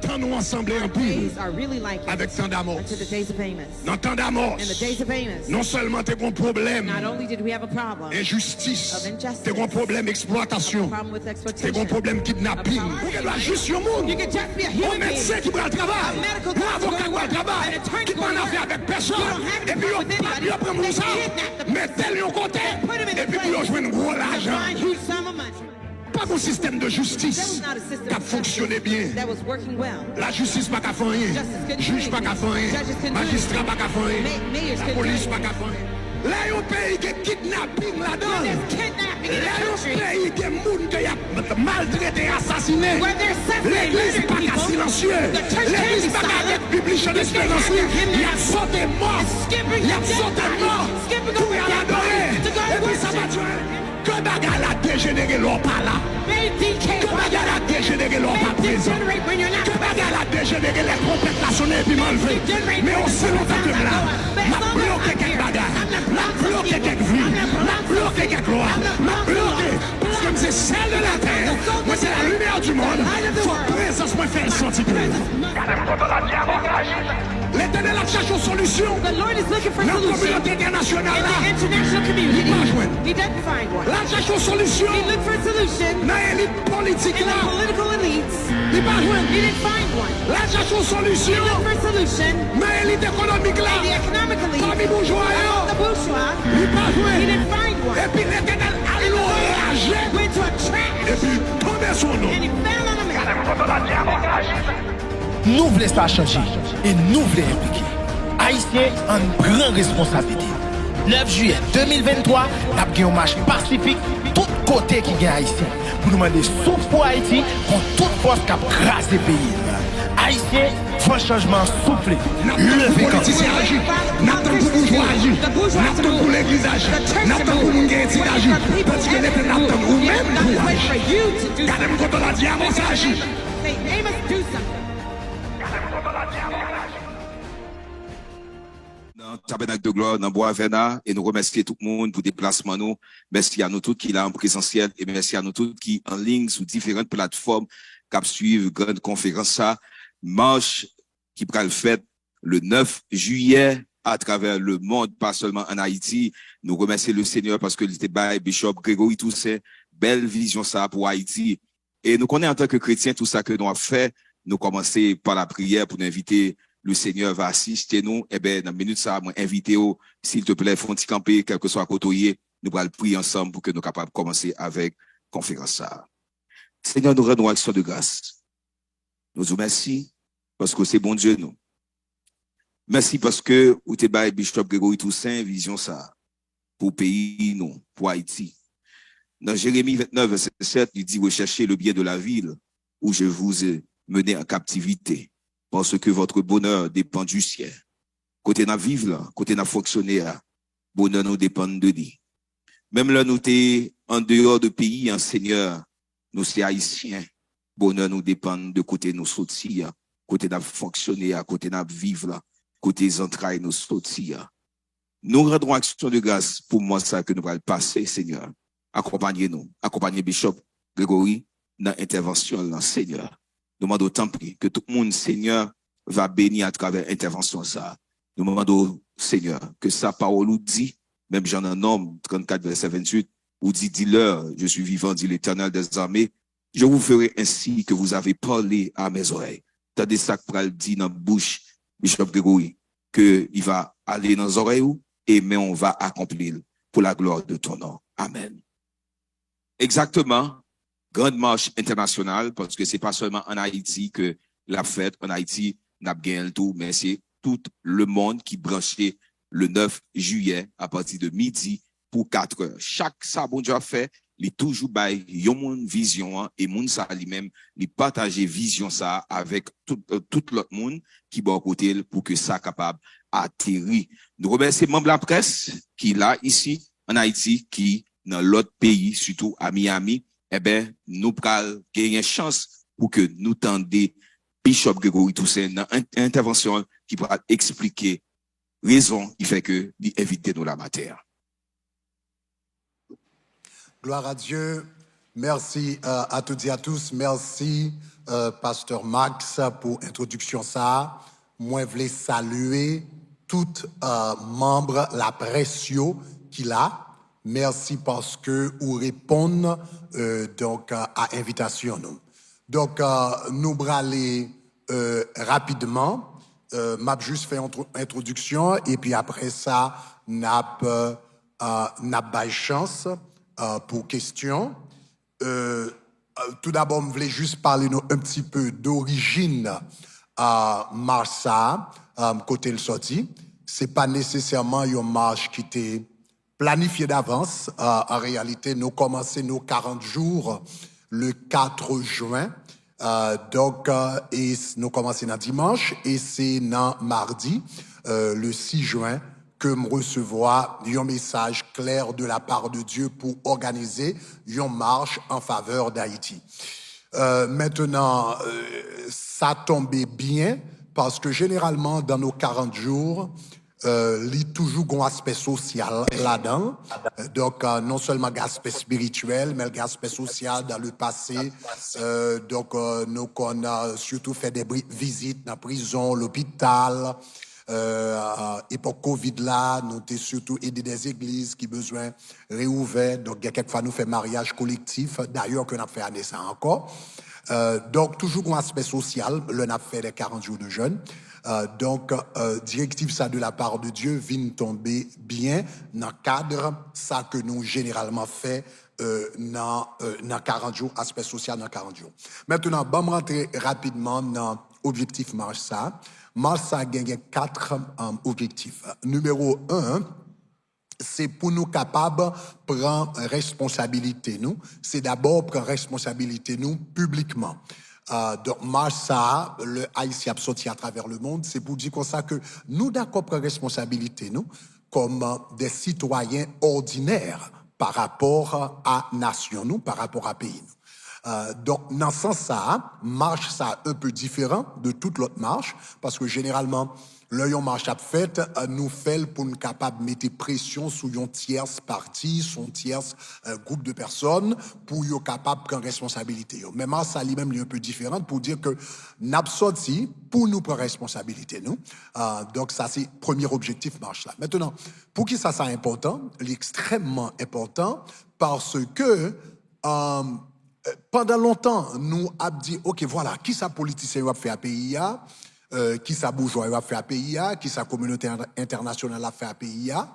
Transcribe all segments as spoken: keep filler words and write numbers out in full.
Tan nou an sanble anpil avèk tan d'Amos. Nan tan d'Amos, non sèlman te gen pwoblèm enjistis, te gen pwoblèm eksplwatasyon, te gen pwoblèm kidnaping. Ou gen dwa jis yon moun, yon medsen ki pral travay, yon avoka ki pral travay, ki pa nan afè avèk pèsonn, epi yo, yo pran moun sa, mete l yon kote, epi pou yo jwenn gwo lajan. Pa gon sistèm de jistis k ap fonksyone byen. Lajistis pa ka fè anyen. Jij pa ka fè anyen. Majistra pa ka fè anyen. Lapolis pa ka fè anyen. Lè yon peyi gen kidnaping ladan l, lè yon peyi gen moun ke y ap maltrete, asasinen, legliz pa ka silansye. Legliz pa ka ret Bib li chan esperans li. Y ap sote mò. Y ap sote mò pou y al adore. Epi sa pa dure. Ke bagay la dejenere lè w pa la. Ke bagay la dejenere lè w pa prezan. Ke bagay la dejenere lè twonpèt la sonnen epi m anlve. Men osi lontan ke m la, m ap bloke kèk bagay. M ap bloke kèk vi. M ap bloke kèk lwa. M ap bloke. Paske m se sèl de latè. Mwen se la limyè di mond. Fòk prezans mwen fè l santi tou. Letènèl ap chache yon solisyon. The Lord is looking for solution. Nan kominote entènasyonal la, li pa jwenn. He doesn't find one. L ap chache yon solisyon. He looked for a solution nan elit politik la. Political elites. Li pa jwenn. He didn't find one. L ap chache yon solisyon. He looked for a solution nan elit ekonomik la. In the economic elite. Pami boujwa yo. Among the bourgeois. Li pa jwenn. He didn't find one. Epi Letènèl al anraje. Went to a trap. Epi tonbe sou nou. And he fell on a man. Nou vle sa chanje e nou vle enplike. Ayisyen, ann pran responsablite. Nèf jiyè de mil venntwa, n ap gen yon mach pasifik tout kote ki gen Ayisyen pou nou mande souf pou Ayiti kont tout fòs k ap kraze peyi l. Ayisyen, fò chanjman an soufle. Leve kanpe. N ap tann pou boujwa aji. N ap tann pou legliz aji. N ap tann pou moun gen etid aji. Tandiske Letènèl ap tann ou menm pou w aji. Gade m kote w la di Amos aji. Nan Tabènak de Glwa, nan Bwa Vèna, e nou remèsye tout moun pou deplasman nou. Mèsi a nou tout ki la an prezansyèl e mèsi a nou tout ki an liy sou diferan platfòm k ap swiv gran konferans sa. Mach ki pral fèt le nèf jiyè atravè lemonn, pa sèlman ann Ayiti. Nou remèsye Lesenyè paske li te bay Bishop Gregory Toussaint bèl vizyon sa pou Ayiti. E nou konnen antanke kretyen, tou sa ke nou ap fè, nou kòmanse pa lapriyè pou nou envite Lesenyè va asiste nou. Enben, nan minit sa, mwen envite w, silteplè, fè yon ti kanpe, kèlkeswa kote w ye, nou pral priye ansanm pou ke nou kapab kòmanse avèk konferans sa. Senyè, nou rann ou aksyon de gras. Nou di w mèsi paske w se Bondye nou. Mèsi paske ou te bay Bishop Gregory Toussaint vizyon sa a pou peyi nou, pou Ayiti. Nan Jeremi vennèf, vèsè sèt, li di, recherchez le bien de la ville où je vous ai mené en captivité, parce que votre bonheur dépend du ciel. Kote n ap viv la, kote n ap fonksyone a, bonè nou depann de li. Menm lè nou te andeyò de peyi an, Senyè, nou se Ayisyen, bonè nou depann de kote nou soti a, kote n ap fonksyone a, kote n ap viv la, kote zantray nou soti a. Nou rann ou aksyon de gras pou mwa sa ke nou pral pase, Senyè. Akonpanye nou, akonpanye Bishop Gregory nan entèvansyon l lan, Senyè. Nou mande w, tanpri, ke tout moun, Senyè, va beni atravè entèvansyon sa a. Nou mande w, Senyè, ke sa pawòl ou di, menm jan nan Nonm trannkat, vèsè venntuit, ou di, dis-leur, je suis vivant, dit l'Éternel des armées, je vous ferai ainsi que vous avez parlé à mes oreilles. Tande sa k pral di nan bouch Bishop Gregory, ke li va ale nan zòrèy ou, e men w va akonpli l pour la gloire de ton nom. Amèn. Egzakteman, Grand Marche International, paske se pa sèlman ann Ayiti ke l ap fèt, ann Ayiti, n ap genyen l tou, men se tout lemonn ki branche le nèf jiyè apati de midi pou katrè. Chak sa Bondye ap fè, li toujou bay yon moun vizyon an, e moun sa li menm, li pataje vizyon sa avèk tout, euh, tout lòt moun ki bò kote l pou ke sa kapab ateri. Nou remèsye manm laprès ki la isi, ann Ayiti, ki nan lòt peyi, sitou a Miami, enben, nou pral genyen chans pou ke nou tande Bishop Gregory Toussaint nan en-, entèvansyon l ki pral eksplike rezon ki fè ke li envite nou la maten an. Gloire à Dieu. Merci euh, à toutes et à tous. Merci euh, Pasteur Max pour introduction ça. Mwen vle salye tout euh, manm laprès yo ki la. Mèsi paske ou reponn euh, donc euh, à invitation nou. Donc euh, nou prale euh, rapidman. Euh, m ap jis fè yon intro- introduction epi apre sa n ap euh, n ap bay chans euh, pou kesyon. Euh, euh, tout d'abord, m vle jis pale nou un petit peu d'origine euh, mach sa, euh, kote l sòti. Se pa nesesèman yon mach ki te planifye davans. Euh, an reyalite, nou kòmanse nou karant jou le kat jen. Euh, donk, euh, e s- nou kòmanse nan dimanch e se nan madi, euh, le sis jen, ke m resevwa yon mesaj klè de la part de Dieu pou òganize yon mach an favè Dayiti. Euh, maintenant, euh, sa tonbe byen paske jeneralman, dans nos quarante jours, euh, li toujou gon aspè sosyal ladan l. Euh, Donk, euh, non sèlman gen aspè espirityèl, men gen aspè sosyal dans le passé. Euh, donk, euh, nou konn euh, surtout fè de vizit nan prizon, lopital. Euh, epòk Covid la, nou te surtout ede des églises ki bezwen reouvè. Donk, gen kèk fwa nou fè maryaj kolektif, dayè ke n ap fè ane sa ankò. Euh, donk, toujou gon aspè sosyal lè n ap fè les quarante jours de jeûne. Euh, donk, euh, direktiv sa de la part de Dieu vin tonbe byen nan kad sa ke nou jeneralman fè euh, nan, euh, nan karant jou, aspè sosyal nan karant jou. Maintenant, ban m rantre rapidman nan objektif mach sa. Mach sa gen, gen kat um, objektif. Nimewo un, se pou nou kapab pran responsabilite nou. Se dabò pran responsabilite nou piblikman. Uh, donk, mach sa, le Ayisyen ap sòti atravè le mond, se pou di konsa ke nou dakò pran responsabilite nou kòm de sitwayen òdinè pa rapò a nasyon nou, pa rapò a peyi nou. Euh, donk, nan sans sa, mach sa un peu diferan de tout lòt mach, paske jeneralman, lè yon mach ap fèt, euh, nou fè l pou n kapab mete presyon sou yon tyès pati, sou yon tyès euh, gwoup de pèsòn pou yo kapab pran responsabilite yo. Men mach sa li menm li un peu diferan pou di ke n ap sòti pou nou pran responsabilite nou. Euh, donk, sa se premye objektif mach la. Maintenant, poukisa sa enpòtan? Li ekstrèmman enpòtan paske euh, pandan lontan, nou ap di, ok, vwala, kisa politisyen yo ap fè a peyi a, euh, kisa boujwa yo ap fè a peyi a, kisa kominote entènasyonal ap fè a peyi a.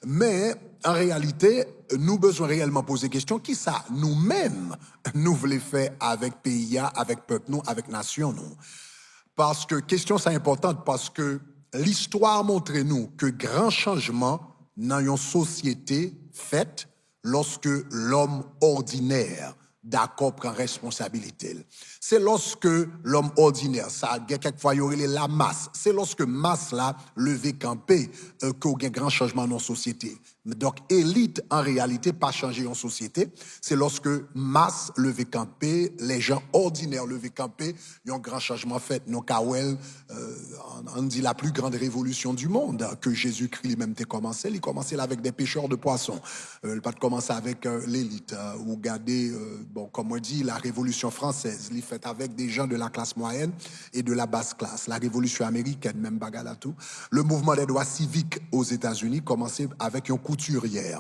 Men, an reyalite, nou bezwen reyèlman poze kesyon, kisa nou menm nou vle fè avèk peyi a, avèk pèp nou, avèk nasyon nou? Paske kesyon sa enpòtan, paske listwa montre nou ke gran chanjman nan yon sosyete fèt lòske lòm òdinè dakò pran responsabilite l. Se lòske lòm òdinè, sa gen kèk fwa yo rele lamas, se lòske mas la leve kanpe euh, ke w gen gran chanjman nan yon sosyete. Donk, elit, an reyalite, pa chanje yon sosyete. Se lòske mas leve kanpe, les gens ordinaires leve kanpe, yon gran chanjman fèt. Nou ka wè l, euh, ann di la plus grande révolution du monde, ke Jezikri li menm te kòmanse. Li kòmanse l avèk des pêcheurs de poissons. Euh, li pa t kòmanse avèk euh, lelit. Euh, ou gade, euh, bon, kòm mwen di, la Révolution française, li fèt avèk des gens de la classe moyenne et de la basse classe. La Révolution américaine, menm bagay la tou. Le mouvement des droits civiques aux États-Unis kòmanse avèk yon koutiryè,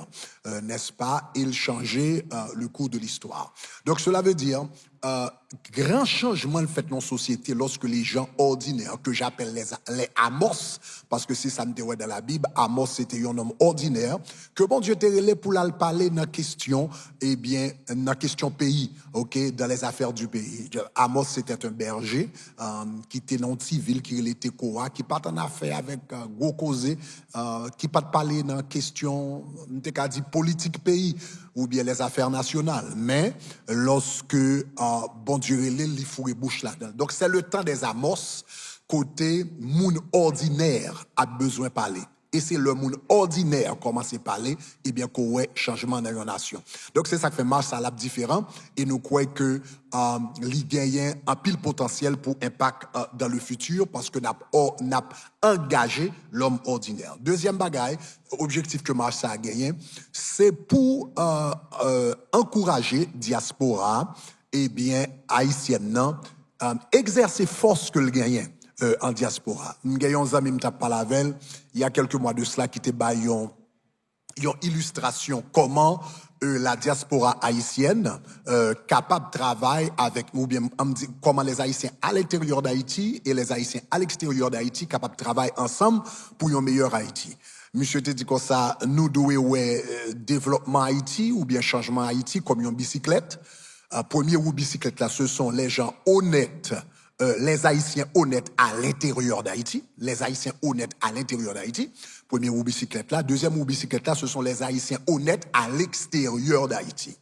euh, n'est-ce pas, e l chanje euh, le cours de l'histoire. Donc, cela veut dire, euh, gran chanjman l fèt nan sosyete lòske les gens ordinaires, que j'appelle les, les Amos, paske se sa m te wè dans la Bible, Amos se te yon nonm òdinè, ke Bondye te rele pou l al pale nan kesyon, ebyen, nan kesyon peyi, ok, dans les affaires du pays. Amos se te un berger, um, ki te nan yon ti vil ki rele Tekoa, ki pa t an afè avèk uh, gwo koze, uh, ki pa t pale nan kesyon, m te ka di, politik peyi oubyen les affaires nationales. Men, lòske uh, Bondye rele l, li foure bouch ladan l. Donk, se le tan des Amos, kote moun òdinè ap bezwen pale. E se lè moun òdinè kòmanse pale, ebyen, ke w wè chanjman nan yon nasyon. Donk, se sa k fè mach sa l ap diferan, e nou kwè ke, um, li genyen anpil potansyèl pou enpak, uh, dans le futur, paske n ap, ò, n ap angaje lòm òdinè. Dezyèm bagay, objektif ke mach sa a genyen, se pou, uh, uh, ankouraje dyaspora, ebyen, ayisyèn nan, um, egzèse fòs ke l genyen, uh, an dyaspora. M gen yon zanmi m t ap pale avè l, il y a quelques mois de cela, ki te bay yon, yon ilistrasyon kòman, euh, la diaspora haïtienne, euh, kapab travay avèk, oubyen, an m di, comment les Haïtiens à l'intérieur d'Haïti et les Haïtiens à l'extérieur d'Haïti kapab travay ansanm pou yon meyè Ayiti. Misye te di konsa, nou dwe wè, euh, devlòpman Ayiti oubyen chanjman Ayiti kòm yon bisiklèt. Euh, premye wou bisiklèt la, ce sont les gens honnêtes, euh, les Haïtiens honnêtes à l'intérieur d'Haïti. Les Haïtiens honnêtes à l'intérieur d'Haïti. Premye wou bisiklèt la. Dezyèm wou bisiklèt la, ce sont les Haïtiens honnêtes à l'extérieur d'Haïti.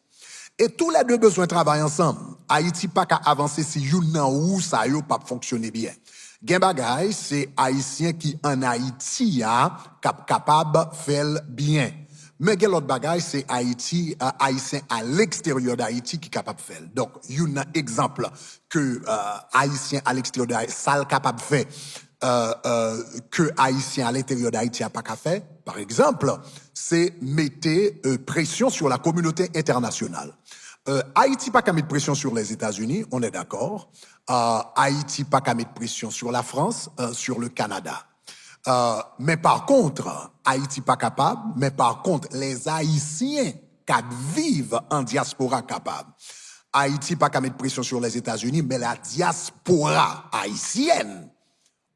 E toulède bezwen travay ansanm. Ayiti pa ka avanse si youn nan wou sa yo p ap fonksyone byen. Gen bagay, se Ayisyen ki ann Ayiti a k ap kapab fè l byen. Men gen lòt bagay, se Ayiti, euh, Haïtiens à l'extérieur d'Haïti ki kapab fè l. Donk, youn nan egzanp ke, euh, Ayisyen à l'extérieur d'Haïti, sa l kapab fè, euh, euh, ke Ayisyen à l'intérieur d'Haïti a pa ka fè, par exemple, c'est mettre, euh, pression sur la communauté internationale. Euh, Ayiti pa ka met presyon sur les États-Unis, on est d'accord. Euh, Ayiti pa ka met presyon sur la France, euh, sur le Canada. Euh, men pa kont, Ayiti pa kapab, men pa kont, les Haïtiens k ap viv an dyaspora kapab. Ayiti pa ka met presyon sur les États-Unis, men la diaspora haïtienne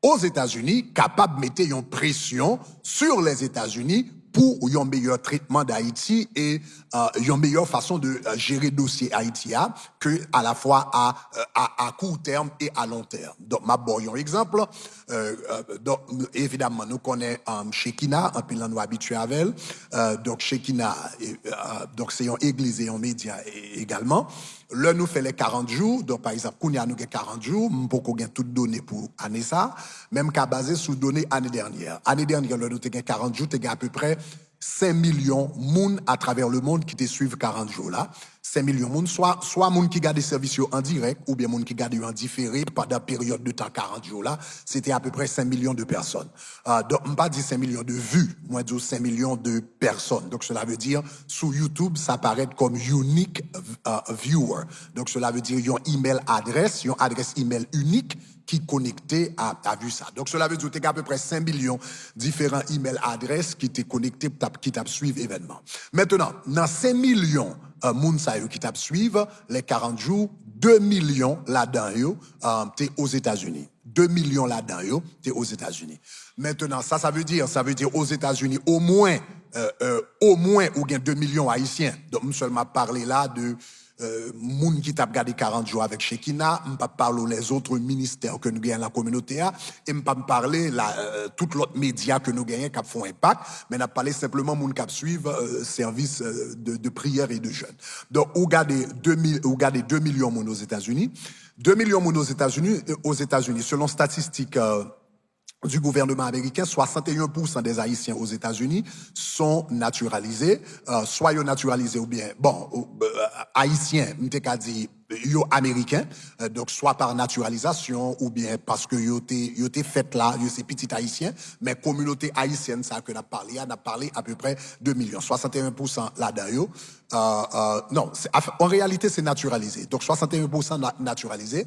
aux États-Unis kapab mete yon presyon sur les États-Unis pou yon meyè tretman d'Haïti e, euh, yon meyè fason de, euh, jere dosye Ayiti a, ke à la fois à, euh, à, à court terme et à long terme. Donk, m ap ba w yon egzanp. Euh, euh, donk, evidaman, nou konnen, euh, Shekinah, anpil nan nou abitye avè l. Euh, donk, Shekinah, euh, donk, se yon egliz e yon medya e-, egalman. Lè nou fè les quarante jours, donk, pa egzanp, kounye a nou gen quarante jours, m poko gen tout done pou ane sa, men m ka baze sou done ane dènyè. Ane dènyè, lè nou te gen quarante jours, te gen apeprè senk milyon moun atravè lemonn ki te swiv quarante jours la. Senk milyon moun, swa, swa moun ki gade sèvis yo an dirèk, oubyen moun ki gade yo an difere pandan peryòd de tan quarante jours la, se te apeprè senk milyon de pèsòn. Euh, donk, m pa di senk milyon de vues, mwen di w senk milyon de pèsòn. Donk, cela veut dire, sou YouTube, sa parèt kòm unique, euh, viewer. Donk, cela veut dire yon email address, yon adrès email inik ki konekte a, a vue sa. Donk, cela veut dire, ou te gen apeprè senk milyon diferan email address ki te konekte, t ap, ki t ap swiv evènman. Mentnan, nan senk milyon, euh, moun sa yo ki t ap swiv les quarante jours, de milyon ladan yo, euh, te Ozetazini. De milyon ladan yo te Ozetazini. Mentnan, sa, sa vle di, sa vle di Ozetazini, omwen, euh, euh, omwen ou gen de milyon Ayisyen. Donk, m sèlman ap pale la de, euh, moun ki t ap gade quarante jours avec Shekinah, m p ap pale w les autres ministères que nou genyen nan kominote a, e m p ap pale la, euh, tout lòt medya ke nou genyen k ap fè yon enpak, men n ap pale senpleman moun k ap swiv, euh, sèvis, euh, de, de priyè e de jèn. Donk, ou gade de mil, ou gade de milyon moun Ozetazini, de milyon moun Ozetazini, euh, Ozetazini, selon statistik, euh, du gouvernement américain, soixante et un pour cent des Haïtiens aux États-Unis sont naturalisés, euh, swa yo natiralize oubyen, bon, ou, euh, ayisyen, m te ka di yo ameriken, euh, donk swa pa natiralizasyon oubyen paske yo te, yo te fèt la, yo se pitit ayisyen, men kominote ayisyèn sa ke n ap pale a, n ap pale apeprè de milyon, soixante et un pour cent ladan yo, euh, euh, non, se, an reyalite, se natiralize. Donk, soixante et un pour cent na-, natiralize.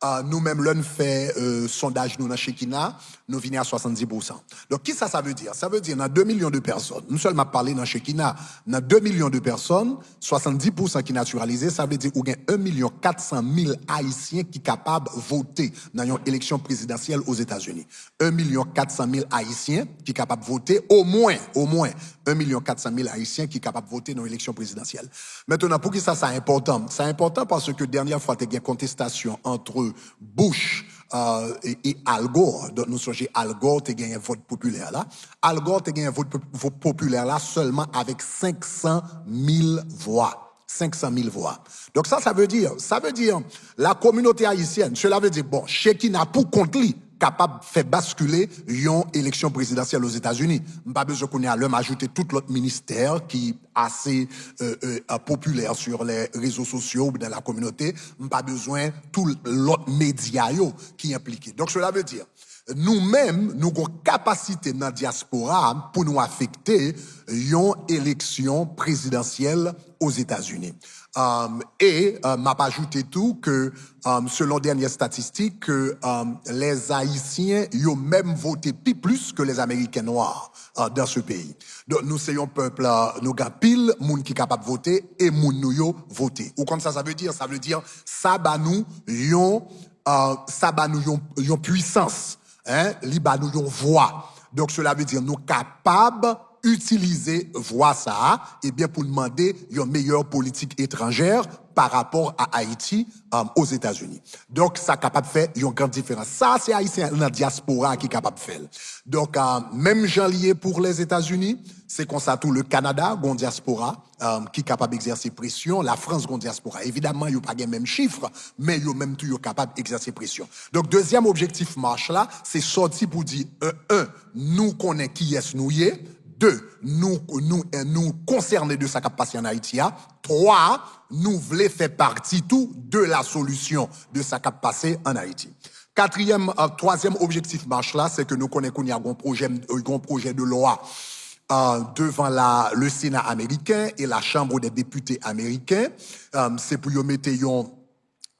Euh, nou menm, lè n fè, euh, sondaj nou nan Shekinah, nou vini a swasanndis pou san. Donk, kisa sa vle di? Sa vle di, nan de milyon de pèsòn, m sèlman ap pale nan Shekinah, nan de milyon de pèsòn, swasanndis pou san ki natiralize, sa vle di ou gen en milyon kat san mil Ayisyen ki kapab vote nan yon eleksyon prezidansyèl Ozetazini. En milyon kat san mil Ayisyen ki kapab vote, omwen, omwen, en milyon kat san mil Ayisyen ki kapab vote nan yon eleksyon prezidansyèl. Mentnan, poukisa sa enpòtan? Sa enpòtan paske dènyè fwa te gen kontestasyon ant Bush, euh, e, e Al Gore. Donk, nou sonje Al Gore te genyen vòt popilè la. Al Gore te genyen vòt po-, vòt popilè la sèlman avèk senk san mil vwa. Senk san mil vwa. Donk, sa, sa vle di, sa vle di, la communauté haïtienne, cela veut dire, bon, Shekinah pou kont li, kapab fè baskile yon eleksyon prezidansyèl Ozetazini. M pa bezwen kounye a, lè m ajoute tout lòt ministè ki ase euh, euh, popilè sur les réseaux sociaux ou dans la communauté, m pa bezwen tout lòt medya yo ki enplike. Donk, cela veut dire, nou menm, nou gon kapasite nan dyaspora pou nou afekte yon eleksyon prezidansyèl Ozetazini. Um, e uh, m ap ajoute tou ke, um, selon dènye estatistik, ke um, les Ayisyen yo menm vote pi plis ke les Américains noirs uh, dans ce pays. Donk, nou se yon pèp, uh, nou gen pil moun ki kapab vote e moun nou yo vote. Ou konn sa sa vle di? Sa vle di, sa ba nou yon, uh, sa ba nou yon, yon pwisans. Hein? Li ba nou yon vwa. Donk, cela veut dire nou kapab itilize vwa sa a, ebyen, pou n mande yon meyè politik etranjè pa rapò a Ayiti, um, Ozetazini. Donk, sa kapab fè yon gran diferans. Sa, se Ayisyen nan dyaspora ki kapab fè l. Donk, uh, menm jan li ye pou Lèzetazini, se konsa tou le Kanada, gon dyaspora, um, ki kapab egzèse presyon, Lafrans gon dyaspora. Evidaman, yo pa gen menm chif, men yo menm tou yo kapab egzèse presyon. Donk, dezyèm objektif mach la, se sòti pou di, un, un, nou konnen kiyès nou ye, de, nou, nou, eh, nou konsène de sa k ap pase ann Ayiti a, twa, nou vle fè pati tou de la solution de sa k ap pase ann Ayiti. Katriyèm, euh, twazyèm objektif mach la, se ke nou konnen kounye a gon pwojè, euh, gon pwojè de lwa euh, devan la, le Sénat américain et la Chambre des députés américains. Euh, se pou yo mete yon,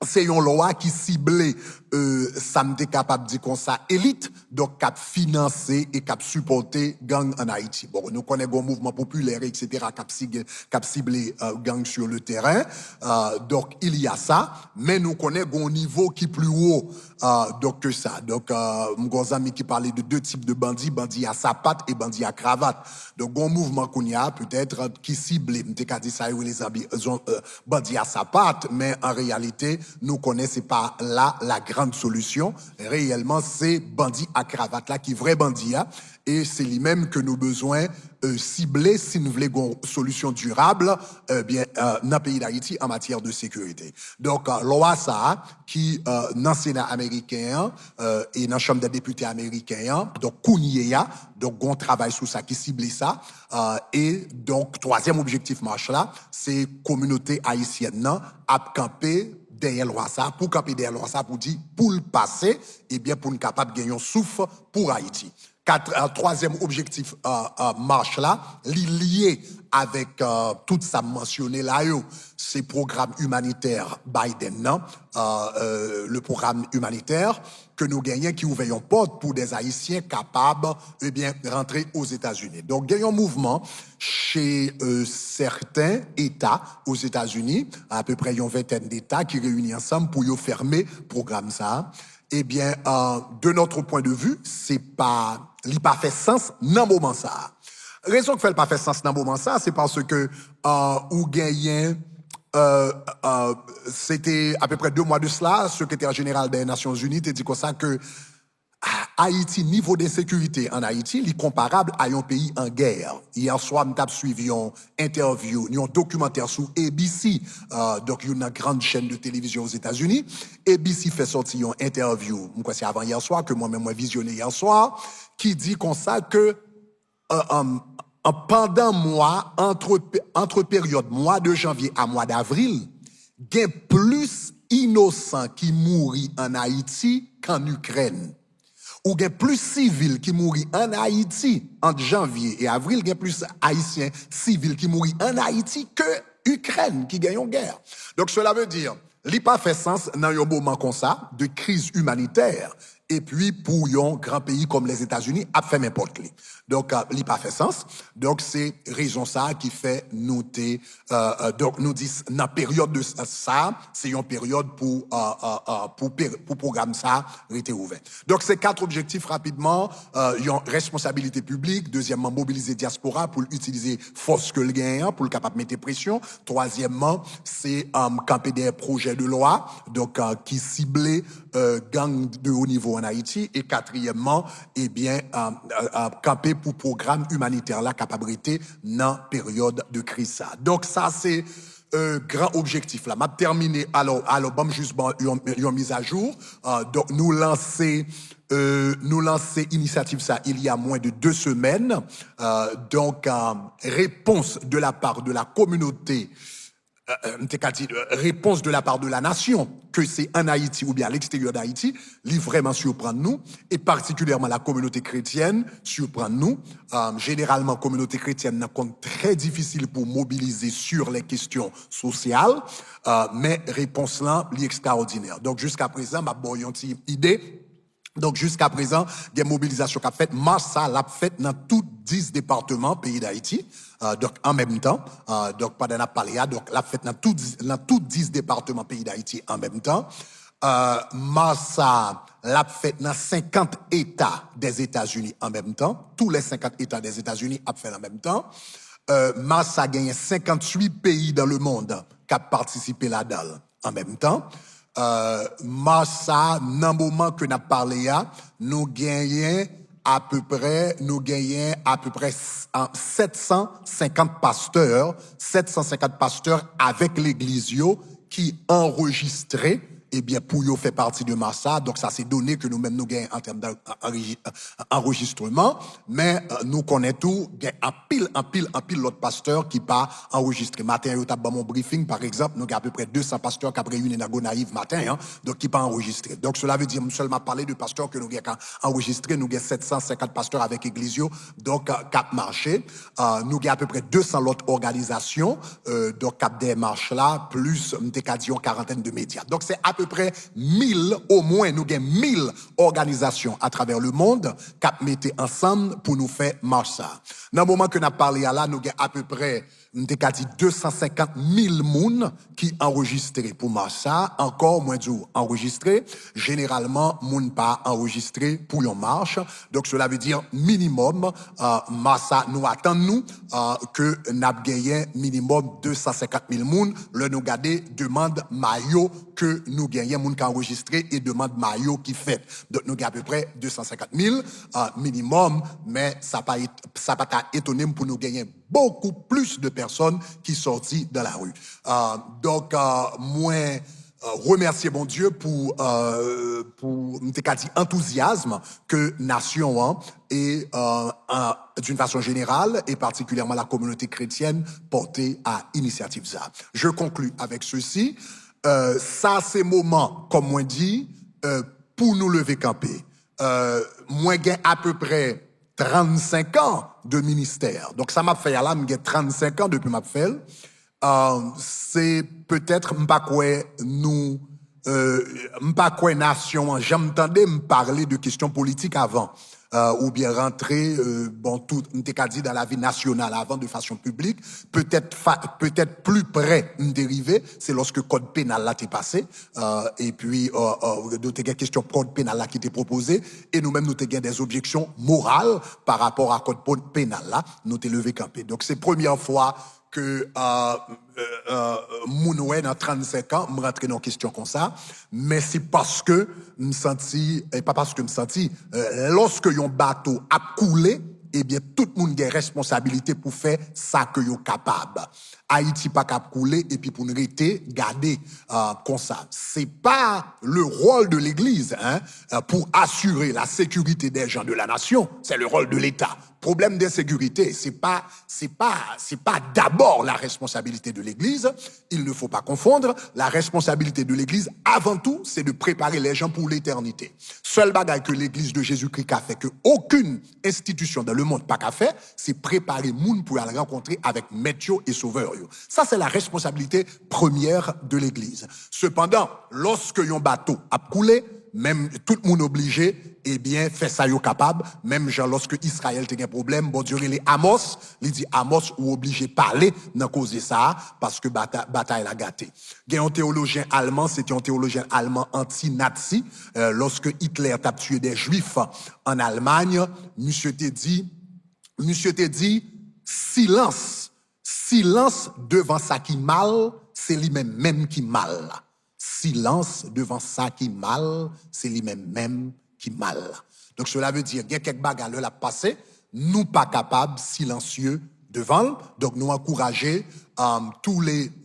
se yon lwa ki sible, euh, sa m te kapab di konsa, elit, donk k ap finanse e k ap sipòte gang ann Ayiti. Bon, nou konnen gon mouvman popilè, etsetera, k ap sig-, k ap sible euh, gang sur le terrain. Euh, donk, il y a ça, men nou konnen gon nivo ki pli wo euh, donk ke sa. Donk, euh, m gon zanmi ki pale de de tip de bandi, bandi a sapat e bandi a kravat. Donk, gon mouvman kounye a, petèt, ki sible, m te ka di sa yo rele zanbi, zon, euh, bandi a sapat, men an reyalite, nou konnen se pa la la grande solution. Reyèlman, se bandi a kravat la ki vrè bandi a, e se li menm ke nou bezwen euh, sible si n vle gon solisyon dirab, euh, byen, euh, nan peyi Dayiti an matyè de sekirite. Donk, euh, lwa sa a ki euh, nan Sena ameriken an euh, e nan Chanm dè Depite ameriken an, donk kounye a, donk gon travay sou sa ki sible sa. Euh, e donk, twazyèm objektif mach la, se kominote ayisyèn nan ap kanpe dèyè lwa sa, pou kanpe dèyè lwa sa, pou di, pou l pase, ebyen, pou n kapab gen yon souf pou Ayiti. Kat, euh, twazyèm objektif euh, euh, mach la, li lye avèk euh, tout sa m mansyone la yo. Se pwogram imanitè Biden nan, euh, euh, le pwogram imanitè ke nou genyen ki ouvè yon pòt pou dè Ayisyen kapab, ebyen, rantre Ozetazini. Donk, gen yon mouvman che euh, sèten eta Ozetazini, apeprè yon ventèn deta ki reyini ansanm pou yo fèmen pwogram sa a. Ebyen, euh, de notre point de vue, se pa, li pa fè sans nan moman sa a. Rezon k fè l pa fè sans nan moman sa a, se paske euh, ou genyen, euh, euh, se te apeprè de mwa de sila, sekretè jeneral dè Nasyonzini te di konsa ke Ayiti, nivo de sekirite ann Ayiti, li konparab a yon peyi an gè. Yè swa, m t ap swiv yon entèvyou, yon dokimantè sou A B C, euh, donk youn nan grann chèn de televizyon Ozetazini. A B C fè sòti yon entèvyou, m kwè se avan yè swa, ke mwen menm mwen vizyone yè swa, ki di konsa ke euh, euh, pandan mwa, antre, antre peryòd mwa de janvye a mwa davril, gen plis inosan ki mouri ann Ayiti k ann Ikrèn. Ou gen plis sivil ki mouri ann Ayiti ant janvye e avril, gen plis ayisyen sivil ki mouri ann Ayiti ke Ikrèn ki gen yon gè. Donk, cela veut dire, li pa fè sans nan yon moman konsa de kriz imanitè, epi pou yon gran peyi kòm Lèzetazini ap fèmen pòt li. Donk, euh, li pa fè sans. Donk, se rezon sa a ki fè nou te, euh, euh, donk, nou di s- nan peryòd de s- sa, se yon peryòd pou, euh, euh, euh, pou, per- pou pwogram sa a rete ouvè. Donk, se kat objektif rapidman, euh, yon responsabilite piblik, dezyèmman, mobilize dyaspora pou l itilize fòs ke l genyen an, pou l kapab mete presyon, twazyèmman, se, um, kanpe dèyè pwojè de lwa, donk, euh, ki sible, euh, gang de haut niveau ann Ayiti, e katriyèmman, ebyen, euh, euh, euh, kanpe pou pwogram imanitè la kapab rete nan peryòd de kriz sa. Donk, sa se euh, gran objektif la. M ap tèmine, alò, alò, ban m jis ban yon, yon mizajou. Euh, donk, nou lanse, euh, nou lanse inisyativ sa il y a moins de deux semaines. Euh, donk, euh, réponse de la part de la communauté, euh, m te ka di, euh, réponse de la part de la nation, ke se an Ayiti oubyen à l'extérieur d'Haïti, li vrèman siprann nou, e patikilyèman la communauté chrétienne siprann nou. Euh, jeneralman, kominote kretyèn nan konn trè difisil pou mobilize sur les questions sociales, euh, men repons lan, li ekstraòdinè. Donk, jiska prezan, m ap ba w yon ti ide. Donk, jiska prezan, gen mobilizasyon k ap fèt. Mach sa, l ap fèt nan tout dis depatman peyi Dayiti. Euh, donk, an menm tan, euh, donk, pandan n ap pale a, donk, l ap fèt nan tout, nan tout dis depatman peyi Dayiti an menm tan. Euh, mach sa, l ap fèt nan senkant eta dèzetazini an menm tan. Tous les cinquante États des États-Unis ap fè l an menm tan. Euh, mach sa genyen senkant uit peyi dans le monde k ap patisipe ladan l an menm tan. Euh, mach sa, nan moman ke n ap pale a, nou genyen apeprè, nou genyen apeprè s-, an, sèt san senkant pastè, sèt san senkant pastè avèk legliz yo ki anrejistre, ebyen, pou yo fè pati de mach sa. Donk, sa se done ke nou menm nou genyen an tèm de anrejistreman. Men, euh, nou konnen tou, gen anpil, anpil, anpil lòt pastè ki pa anrejistre. Maten, yo t ap ban m yon briefing, pa egzanp, nou gen apeprè de san pastè k ap reyini nan Gonayiv maten an, donk ki pa anrejistre. Donk, cela veut dire, m sèlman pale de pastè ke nou gen ka anrejistre, nou gen sèt san senkant pastè avèk egliz yo, donk, euh, k ap mache. Euh, nou gen apeprè de san lòt òganizasyon, euh, donk, k ap dèyè mach la, plis, m te ka di yon karantèn de medya. Donk, se apeprè mil, omwen, nou gen mil òganizasyon atravè lemonn k ap mete ansanm pou nou fè mach sa. Nan moman ke n ap pale a la, nou gen apeprè, m te ka di de san senkant mil moun ki anrejistre pou mach sa. Ankò, mwen di w anrejistre, jeneralman, moun pa anrejistre pou yon mach. Donk, cela veut dire minimòm, euh, mach sa, nou atann nou, euh, ke n ap genyen minimòm de san senkant mil moun. Lè nou gade demann mayo ke nou genyen, moun k anrejistre e demann mayo ki fèt. Donk, nou gen apeprè de san senkant mil, euh, minimòm, men sa pa et-, sa pa ta etone m pou nou genyen beaucoup plus de personnes qui sorti dans la rue. Euh, donk, euh, mwen, euh, remèsye Bondye pou, euh, pou, m te ka di, antouzyasm ke nasyon an e, euh, euh, d'une façon générale, et particulièrement la communauté chrétienne, pote a inisyativ sa. Je conclus avec ceci. Euh, sa se moman, kòm mwen di, euh, pou nou leve kanpe. Euh, mwen gen apeprè trannsenk an de ministè. Donk, sa m ap fè a la, m gen trannsenk an depi m ap fè l. Euh, se petèt, m pa kwè nou, euh, m pa kwè nasyon an janm tande m pale de kesyon politik avan. Euh, oubyen rantre, euh, bon, tout, m te ka di dan lavi nasyonal avan de fason piblik. Petèt fa-, petèt pli prè m te rive, se lòske kòd penal la te pase. Euh, epi, euh, euh, nou te gen kesyon kòd penal la ki te pwopoze, e nou menm nou te gen dè objeksyon moral pa rapò a kòd pon-, penal la, nou te leve kanpe. Donk, se premyè fwa ke, euh, euh, euh, moun wè nan trannsenk an, m rantre nan kesyon konsa, men se paske m santi, e pa paske m santi, euh, lòske yon bato ap koule, ebyen, tout moun gen responsabilite pou fè sa ke yo kapab. Ayiti pa ka ap koule epi pou n rete gade, euh, konsa. Se pa le rôle de l'église, hein, euh, pour assurer la sécurité des gens de la nation, c'est le rôle de l'État. Pwoblèm de ensekirite, se pa, se pa, se pa d'abord la responsabilité de l'église. Il ne faut pas confondre. La responsabilité de l'église, avant tout, c'est de préparer les gens pour l'éternité. Sèl bagay ke Legliz de Jezikri ka fè, ke okenn enstitisyon dans le monde pa ka fè, se prepare moun pou y al rankontre avèk Mèt yo e Sovè yo. Sa se la responsabilité première de l'église. Sepandan, lòske yon bato ap koule, menm tout moun oblije, ebyen, fè sa yo kapab. Menm jan lòske Izrayèl te gen pwoblèm, Bondye rele Amòs, li di, Amòs, ou oblije pale nan koze sa a, paske bata-, batay la gate. Gen yon teyolojyen alman, se te yon teyolojyen alman anti-Nazi, euh, lòske Hitler t ap tiye dè Jwif ann Almay, misye te di, misye te di, silans, silans devan sa ki mal, se li menm menm ki mal la. Silans devan sa ki mal, se li menm menm ki mal la. Donk, cela veut dire, gen kèk bagay lè l ap pase, nou pa kapab silansye devan l. Donk, nou ankouraje, um, tous les,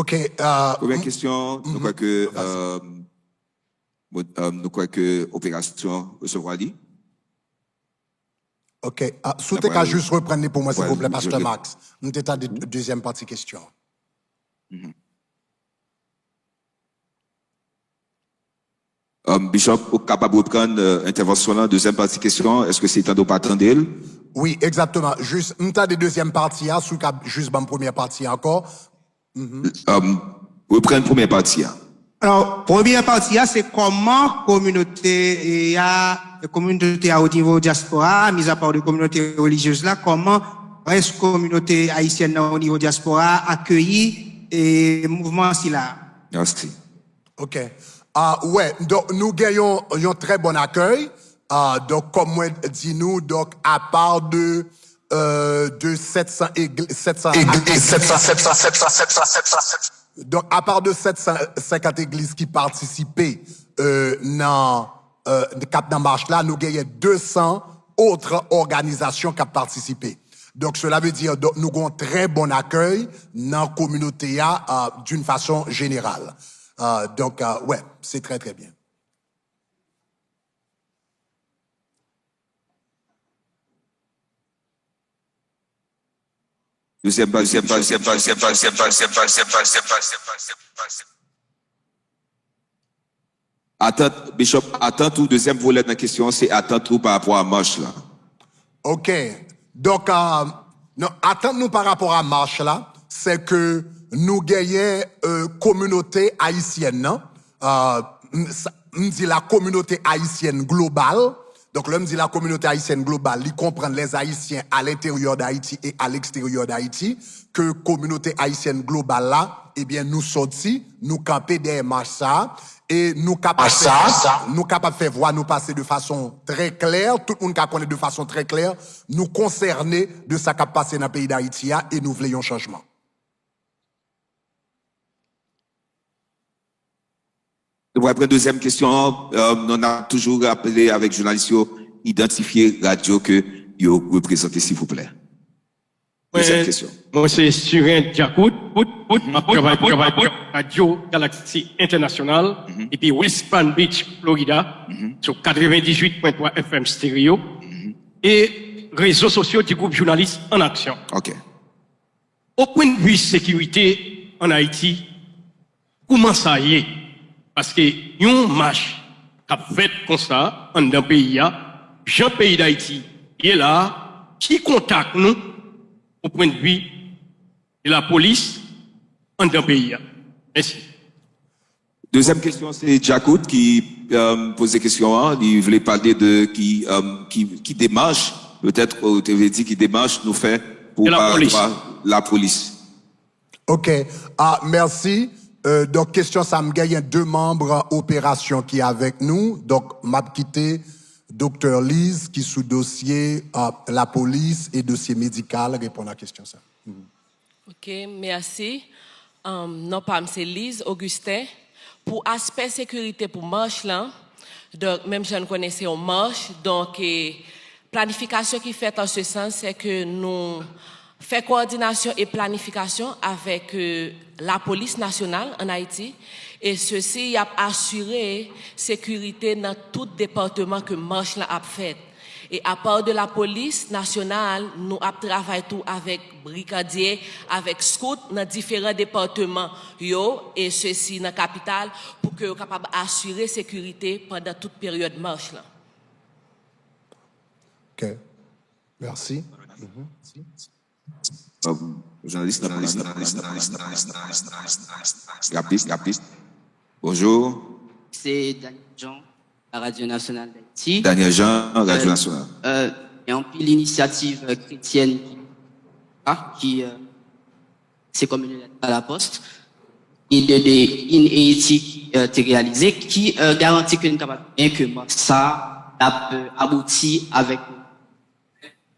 Ok. Premyè kesyon, nou kwè ke, euh, nou kwè ke operasyon resevwa li? Ok. Si w te ka jis reprann li pou mwen, silvouplè, Pastè Max. M te tande dezyèm pati kesyon. Bishop, ou kapab reprann entèvansyon lan, dezyèm pati kesyon an, èske se tande ou pa tande l? Wi, egzakteman. Jis, m tande dezyèm pati a, si w ka jis ban m premyè pati a ankò. Reprann premyè pati a. Alò, premyè pati a, se kòman kominote a, kominote a o nivo dyaspora a, mizapa de kominote relijyez la, kòman rès kominote ayisyèn nan o nivo dyaspora a akeyi mouvman sila a? Mèsi. Ok. Ah, wè, donk, nou gen yon, yon trè bon akèy. Ah, donk, kòm mwen di nou, donk, apa de, euh, de sèt san égl-, sèt san, sèt san, sèt san, sèt san, donk, apa de sèt san senkant egliz ki patisipe, euh, nan, euh, k ap nan mach la, nou genyen de san otre òganizasyon k ap patisipe. Donk, sela ve di, donk, nou gen yon trè bon akèy nan kominote a, euh, d'une façon générale. Euh, donk, euh, wè, se trè, trè byen. Dezyèm pati, dezyèm pati, dezyèm pati, dezyèm pati. Atant, Bishop, atant ou, dezyèm volè nan kesyon an, se atant ou pa rapò a mach la. Ok. Donk, euh, non, atant nou pa rapò a mach la, se ke nou genyen, euh, kominote ayisyèn nan, euh, m, sa, m di la kominote ayisyèn global. Donk, lè m di la communauté haïtienne globale, li konprann les Haïtiens à l'intérieur d'Haïti et à l'extérieur d'Haïti, ke kominote ayisyèn global la, ebyen, nou sòti, nou kanpe dèyè mach sa a, e nou kapab fè, nou kapab fè vwa nou pase de fason trè klè, tout moun ka konnen de fason trè klè, nou konsène de sa k ap pase nan peyi Dayiti a, e nou vle yon chanjman. Nou pral pran dezyèm kesyon an. Euh, nou ap toujou raple avèk jounalis yo, idantifye radyo ke yo reprezante, silvouplè. Dezyèm kesyon. Mwen se Suren Djakout, m ap travay pou, travay pou Radyo Galaksi Entènasyonal, epi West Palm Beach, Florida, sou katrevendizuit pwen twa F M Stereo, e rezo sosyo di gwoup Jounalis an Aksyon. Ok. Au point de vue sécurité en Haïti, kouman sa ye? Paske yon mach k ap fèt konsa anndan peyi a, jan peyi Dayiti ye la a, ki kontak nou o pwendvi de lapolis anndan peyi a? Mèsi. Dezyèm kesyon, se Djakout ki euh, poze kesyon an. Li vle pale de ki, euh, ki, ki demach, petèt ou te vle di ki demach nou fè pou De lapolis. Lapolis. Ok, ah, mèsi. Euh, donk, kesyon sa, m genyen de manm operasyon ki avèk nou. Donk, m ap kite Doktè Liz ki sou dosye ah, lapolis e dosye medikal reponn a kesyon sa. Ok, mèsi. Um, non pa m se Liz Augustin. Pou aspè sekirite pou mach lan, donk, menm jan n konnen se yon mach, donk, e, planifikasyon ki fèt an se sans, se ke nou fè kowòdinasyon e planifikasyon avèk e, lapolis nasyonal ann Ayiti, e sesi y ap asire sekirite nan tout depatman ke mach lan ap fèt. E apa de lapolis nasyonal, nou ap travay tou avèk brikadye, avèk skout nan diferan depatman yo, e sesi nan kapital, pou ke yo kapab asire sekirite pandan tout peryòd mach lan. Ok, mèsi. Euh, Jounalis, rapid, rapid. Bonjou. Se Daniel Jean, la Radio Nationale d'Haïti. Daniel Jean, Radio Euh, Nationale. Euh, il y a un peu l'initiative euh, chrétienne qui, ah, qui euh, c'est comme une lettre à la poste. Il y a des in Haiti qui euh, t'est réalisé, qui euh, garantit que nous capables bien que ça a euh, abouti avec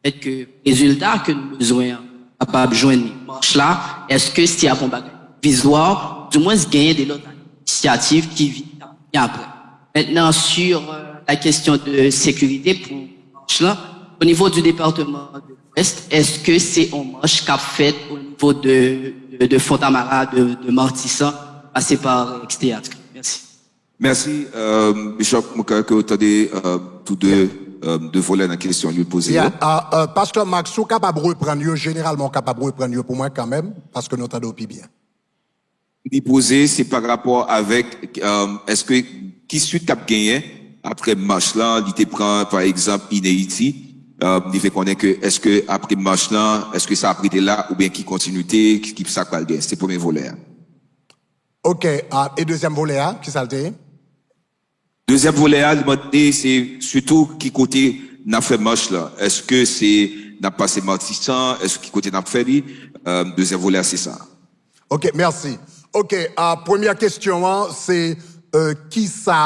et que résultat que nous besoin capable joindre marche là, est-ce que c'est un bagay vizwa, du moins gagner de l'autre initiative qui vient après. Maintenant, sur euh, la question de sécurité pour marche là, au niveau du département de l'Ouest, est-ce que c'est un marche qu'a fait au niveau de, de, de Fontamara, de, de Martissant, passé par euh, Exthéâtre? Merci. Mèsi, euh, Bishop. Mwen kwè ke w tande euh, tou de, euh, de volè nan kesyon li poze yo. Yeah, uh, uh, Pastè Max, ou kapab reprann yo, jeneralman ou kapab reprann yo pou mwen kanmenm, paske nou tande w pi byen. Li poze, se pa rapò avèk euh, èske ki swit k ap genyen apre mach lan, li te pran pa egzanp Ineyiti, euh, li fè konnen ke èske apre mach lan, èske sa ap rete la oubyen ki kontinite, ki, ki sa k pral genyen. Se premye volè a. Ok, uh, e dezyèm volè a, ki sa l te ye? Dezyèm volè a, li mande se sitou ki kote n ap fè mach lan. Èske se n ap pase Matisan? Èske ki kote n ap fè li? Euh, dezyèm volè a, se sa. Ok, mèsi. Ok, uh, premyè kesyon an, se uh, kisa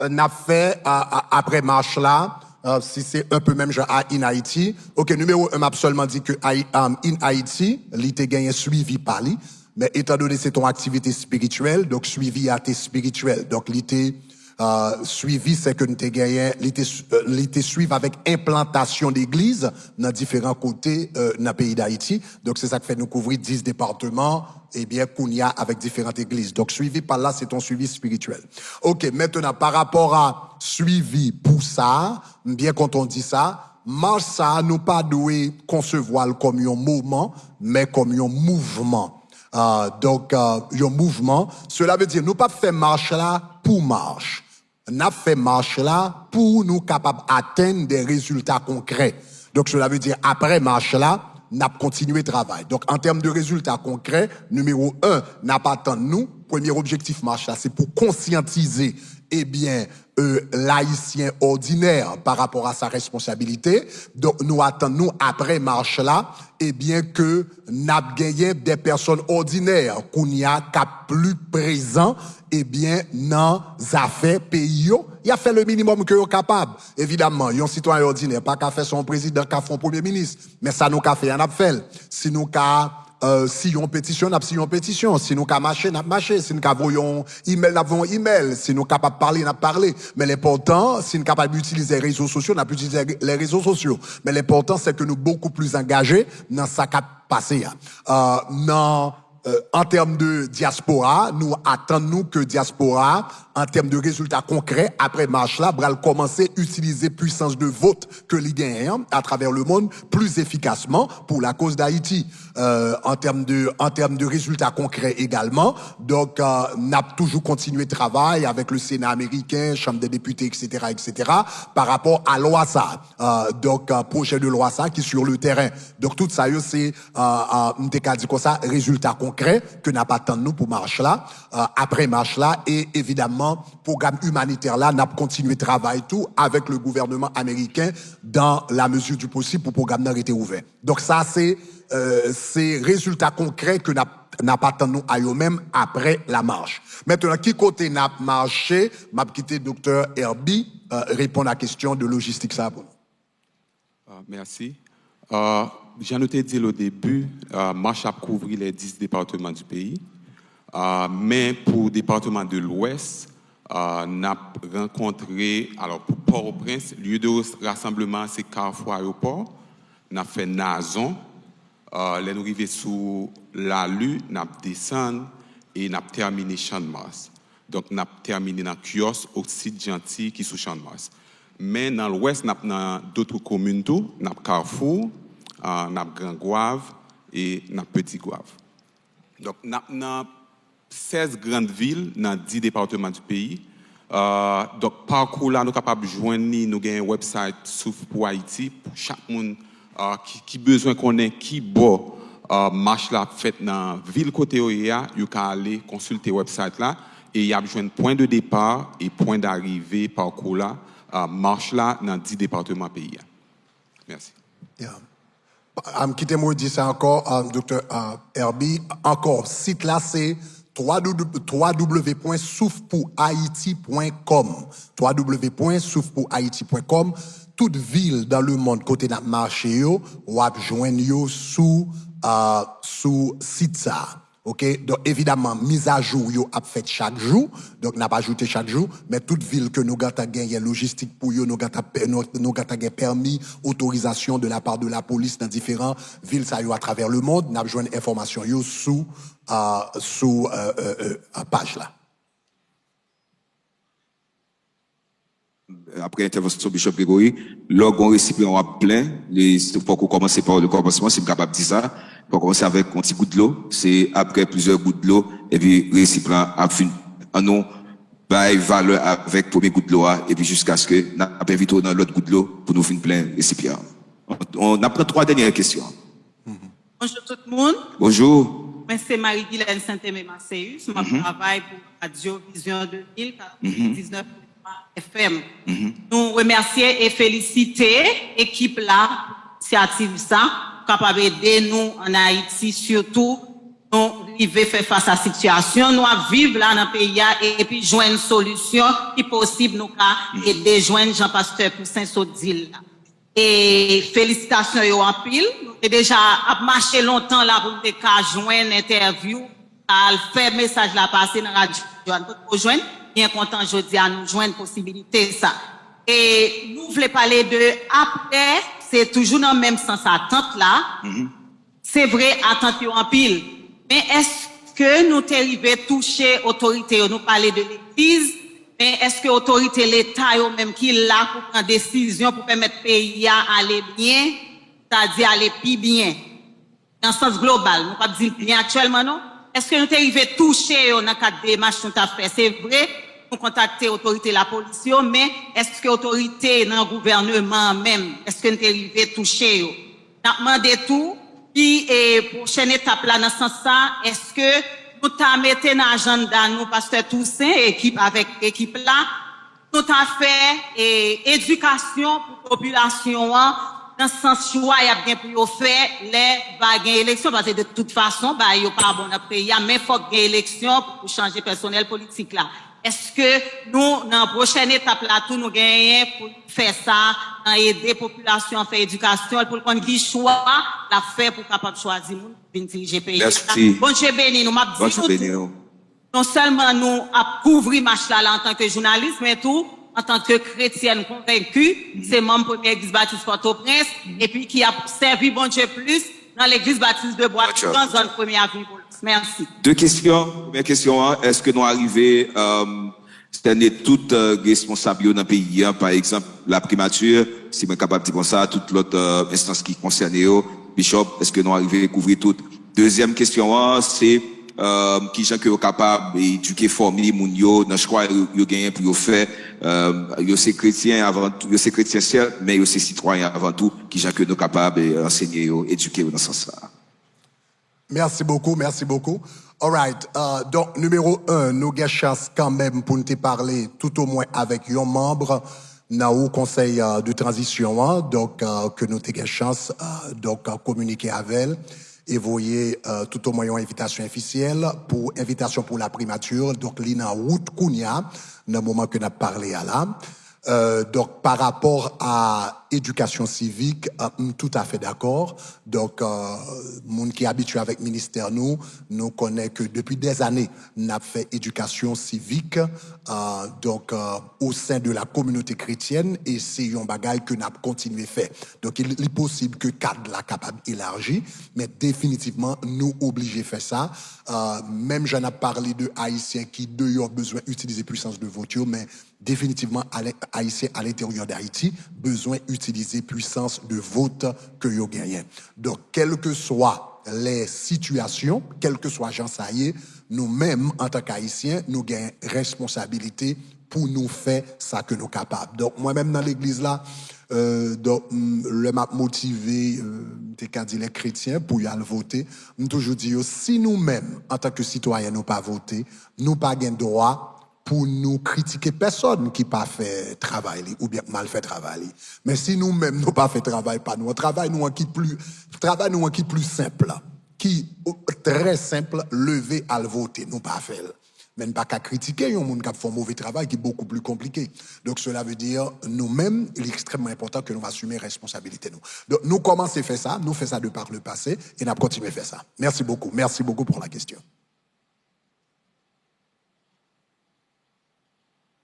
n ap fè uh, apre mach la, uh, si se un peu menm jan a In Haiti. Ok, nimewo un, m ap sèlman di ke um, In Haiti, li te genyen swivi pa li. Men etandone se t on aktivite espirityèl, donk swivi a te espirityèl. Donk li te uh, swivi, se ke n te genyen, li te, uh, li te swiv avèk enplantasyon legliz nan diferan kote uh, nan peyi Dayiti. Donk se sa k fè nou kouvri dis depatman, ebyen, kounye a avèk diferan legliz. Donk swivi pa l la, se t on swivi espirityèl. Ok, mentnan, pa rapò a swivi pou sa, m byen kontan w di sa, mach sa a, nou pa dwe konsevwa l kòm yon moman, men kòm yon mouvman. Uh, donk, uh, yon mouvman. Sela vle di, nou p ap fè mach la pou mach. N ap fè mach la pou nou kapab atenn de rezilta konkrè. Donk, sela vle di, apre mach la, n ap kontinye travay. Donk, an tèm de rezilta konkrè, nimewo un, n ap atann nou, premye objektif mach la, se pou konsyantize, ebyen, euh, layisyen òdinè pa rapò a sa responsabilite. Donk, nou atann nou apre mach la, ebyen, ke n ap genyen de pèsòn òdinè kounye a k ap pli prezan, ebyen, nan zafè peyi yo. Y ap fè le minimòm ke yo kapab. Evidamman, yon sitwayen òdinè pa ka fè sa yon prezidan, ka fè yon premye minis. Men sa nou ka fè a, n ap fè l. Si nou ka euh, siyen yon petisyon, n ap siyen yon petisyon. Si nou ka mache, n ap mache. Si n ka voye yon imèl, n ap voye yon imèl. Si nou kapab pale, n ap pale. Men lenpòtan, si n kapab itilize rezo sosyo, n ap itilize les réseaux sociaux. Men lenpòtan, se ke nou bokou plis angaje nan sa k ap pase a. Euh, nan An tèm de dyaspora, nou atann nou ke dyaspora, an tèm de rezilta konkrè, apre mach la, pral kòmanse itilize pwisans de vot ke li genyen an atravè lemonn pli efikasman pou lakoz Dayiti. Euh, an tèm de, an tèm de rezilta konkrè egalman, donk, euh, n ap toujou kontinye travay avèk le Sena ameriken, Chanm dè Depite, et cetera, et cetera, pa rapò a lwa sa, euh, donk, euh, pwojè de lwa sa ki sur le terrain. Donk, tout sa yo, se, euh, euh, m te ka di konsa, rezilta konkrè ke n ap atann nou pou mach la, euh, apre mach la, e evidamman, pwogram imanitè la, n ap kontinye travay tou avèk le gouvènman ameriken dans la mesure du possible pou pwogram nan rete ouvè. Donk, sa, se, euh, se rezilta konkrè ke n ap, n ap atann nou a yo menm apre la mach. Mentnan, ki kote n ap mache? M ap kite Doktè Herby, euh, reponn a kesyon de lojistik sa pou nou. Ah, mèsi. Ah, jan nou te di l o debi, ah, mach ap kouvri lè dis depatman di peyi. Ah, men pou depatman de Lwès, ah, n ap rankontre, alò, pou Pòtoprens, lye de rasanbleman an se Kafou Ayewopò. N ap fè Nazon. Ah, lè nou rive sou Lali, n ap desann e n ap tèmine Channmas. Donk, n ap tèmine nan Kyòs Oksid Janti ki sou Channmas. Men nan Lwès, n ap nan dòt komin tou, n ap Kafou, ah, n ap Gran Gwav e n ap Peti Gwav. Donk, n ap nan sèz grann vil nan dis depatman di peyi. Ah, donk, pakou la, nou kapab jwenn li, nou gen website Souffle pour Haïti pou chak moun ah, ki, ki bezwen konnen ki bò ah, mach la ap fèt nan vil kote yo ye a, yo ka ale konsilte website la e y ap jwenn pwen de depa e pwen darive pakou la, ah, mach la nan dis depatman peyi a. Mèsi. Yeah. Um, kite m redi sa ankò, um, Doktè, uh, Herby. Ankò, sit la se w w w pwen souffle pour haïti pwen com. w w w pwen souffle pour haïti pwen com. Tout vil dans le monde kote n ap mache yo, w ap jwenn yo sou, uh, sou sit sa. Ok, donk evidaman, mizajou yo ap fèt chak jou, donk n ap ajoute chak jou, men tout vil ke nou gentan genyen lojistik pou yo, nou gentan, nou, nou gentan gen pèmi, otorizasyon de la part de la police nan diferan vil sa yo atravè le monde, n ap jwenn enfòmasyon yo sou, uh, sou uh, uh, uh, paj la. Apre entèvansyon Bishop Gregory, lè w gen yon resipyan w ap plen, li, fòk ou kòmanse pa le kòmansman, si m kapab di sa. Fòk ou kòmanse avèk yon ti gout dlo. Se apre plizyè gout dlo, epi resipyan an ap vin. Ann nou bay valè avèk premye gout dlo a, epi jiskaske n ap envite w nan lòt gout dlo pou nou vin plen resipyan an. N ap pran twa dènyè kesyon. Bonjou tout moun. Bonjou. Mwen se Marie Guilaine Saint-Aimé Marceus. Mwen ap travay pou Radyo Vizyon de mil katrevendiznèf F M. Nou remèsye e felisite ekip la pou inisyativ sa pou kapab ede nou ann Ayiti, sitou nou rive fè fas a sitiyasyon nou ap viv la nan peyi a epi jwenn solisyon ki posib nou ka ede jwenn jan pastè Toussaint sot di l la. E felisitasyon yo anpil. Nou te deja ap mache lontan la pou nou te ka jwenn entèvyou, al fè mesaj la pase nan radyo a. Nou potko jwenn, byen kontan jodi a nou jwenn posibilite sa. E nou vle pale de apre, se toujou nan menm sans atant la. Se vre, atant yo anpil. Men èske nou te rive touche otorite yo? Nou pale de legliz, men èske otorite Leta yo menm ki la pou pran desizyon pou pèmèt peyi a ale byen, sa di ale pi byen? Nan sans global, nou p ap di l byen aktyèlman non. Èske nou te rive touche yo nan kad demach nou t ap fè? Se vre, nou kontakte otorite lapolis yo, men èske otorite nan gouvèneman an menm, èske n te rive touche yo? N ap mande tou, pi e pwochèn etap la nan sans sa, èske nou ta mete nan ajanda nou pastè Toussaint ekip avèk ekip la, nou ta fè e edikasyon pou popilasyon an nan sans chwa y ap gen pou yo fè lè va gen eleksyon, paske de tout fason bagay yo pa bon nan peyi a, men fòk gen eleksyon pou chanje pèsonèl politik la. Èske nou, nan pwochèn etap la tou, nou genyen pou fè sa, nan ede popilasyon an fè edikasyon l pou l konn ki chwa l ap fè pou kapab chwazi moun pou vin dirije peyi a? Bondye beni nou. M ap di nou tou, non sèlman nou ap kouvri mach la la antanke jounalis, men tou antanke kretyèn konvenki, se manm Premye Egliz Batis Pòtoprens, epi ki ap sèvi Bondye plis nan Legliz Batis de Bwadijan, zòn Premye Avni Boulos. Mèsi. De kesyon. Premyè kesyon an, èske nou arive um, sène tout uh, responsab yo nan peyi an, pa egzanp, la primati, si mwen kapab di konsa, tout lòt uh, enstans ki konsène yo, bishop, èske nou arive kouvri tout? Dezyèm kesyon an, se um, kijan ke yo kapab edike, fòme moun yo nan chwa yo, yo genyen pou yo fè. Um, yo se kretyen avan tou, yo se kretyen sèt, men yo se sitwayen avan tou. Kijan ke nou kapab eh, ansenye yo, edike yo nan sans sa a? Mèsi bokou, mèsi bokou. Alright, uh, donk nimewo en, nou gen chans kanmenm pou n te pale toutomwen avèk yon manm nan ou konsèy uh, de tranzisyon an, donk uh, ke nou te gen chans uh, donk uh, kominike avè l e voye uh, toutomwen yon envitasyon ofisyèl pou envitasyon pou la primati, donk li nan wout kounya nan moman ke n ap pale a la. Euh, donk, pa rapò a edikasyon sivik, euh, m toutafè dakò. Donk, euh, moun ki abitye avèk ministè nou, nou konnen ke depi dèzane, n ap fè edikasyon sivik, euh, donk, euh, o sen de la kominote kretyèn, e se yon bagay ke n ap kontinye fè. Donk, li, li posib ke kad la kapab elaji, men definitivman, nou oblije fè sa. Euh, menm jan n ap pale de Ayisyen ki deyò bezwen itilize pwisans de vot yo, men definitivman, Ayisyen alenteryè Dayiti bezwen itilize pwisans de vot ke yo genyen. Donk, kèlkeswa lè sitiyasyon, kèlkeswa jan sa ye, nou menm, antank Ayisyen, nou gen responsabilite pou nou fè sa ke nou kapab. Donk, mwen menm nan legliz la, euh, donk, m, lè m ap motive, euh, m te ka di lè kretyen pou y al vote, m toujou di yo, si nou menm, antank sitwayen, nou pa vote, nou pa gen dwa pou nou kritike pèsòn ki pa fè travay li oubyen k mal fè travay li. Men si nou menm nou pa fè travay pa nou an, travay nou an ki pli, travay nou an ki pli senp, ki trè senp, leve al vote, nou pa fè l. Men n pa ka kritike yon moun k ap fè yon move travay ki bokou pli konplike. Donk, sela ve di, nou menm, li ekstrèmman enpòtan ke nou asime responsabilite nou. Donk, nou kòmanse fè sa, nou fè sa de par le passé, e n ap kontinye fè sa. Mèsi bokou. Mèsi bokou pou la kesyon.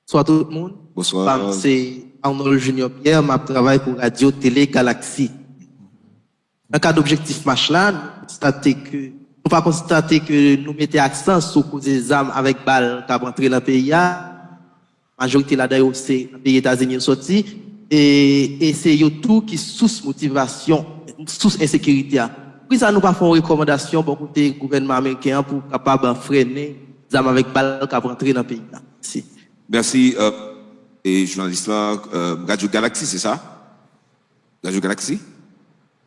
Bonswa tout moun. Bonswa. Pa m se Arnold Junior Pierre, m ap travay pou Radyo Tele Galaxy. Nan kad objektif mach la, nou konstate ke nou pa konstate ke nou mete aksan sou koze zam avèk bal k ap antre nan peyi a. Majorite ladan yo se nan peyi Etazini yo soti. E, e se yo tou ki sous motivasyon, sous ensekirite a. Poukisa nou pa fè yon rekòmandasyon bò kote gouvènman ameriken an pou kapab frennen zam avèk bal k ap rantre nan peyi a? Mèsi. Mèsi. Euh, e jounalis la, euh, Radyo Galaksi, se sa? Radyo Galaksi?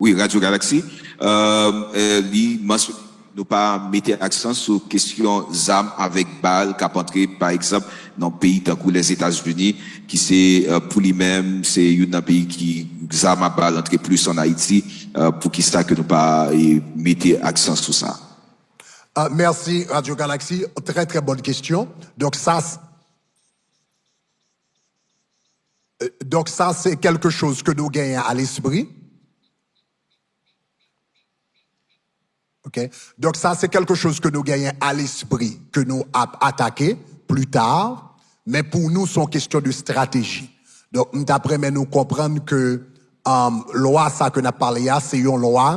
Wi, Radyo Galaksi. Euh, euh, li mansyon nou pa mete aksan sou kesyon zam avèk bal k ap antre, pa egzanp, nan peyi tankou Lèzetazini, ki se, euh, pou li menm, se youn nan peyi ki zam ak bal antre plis ann Ayiti. Euh, poukisa ke nou pa eh, mete aksan sou sa? Euh, merci, Radio Galaxy. Très, très bonne question. Donc, ça, c'est- euh, donc, ça, c'est quelque chose que nous gagnons à l'esprit. Ok? Donk, sa se kelkechoz ke nou genyen a lespri, ke nou ap atake pli ta, men pou nou, se yon kesyon de estrateji. Donk, m t ap renmen nou konprann ke um, lwa sa ke n ap pale a, se yon lwa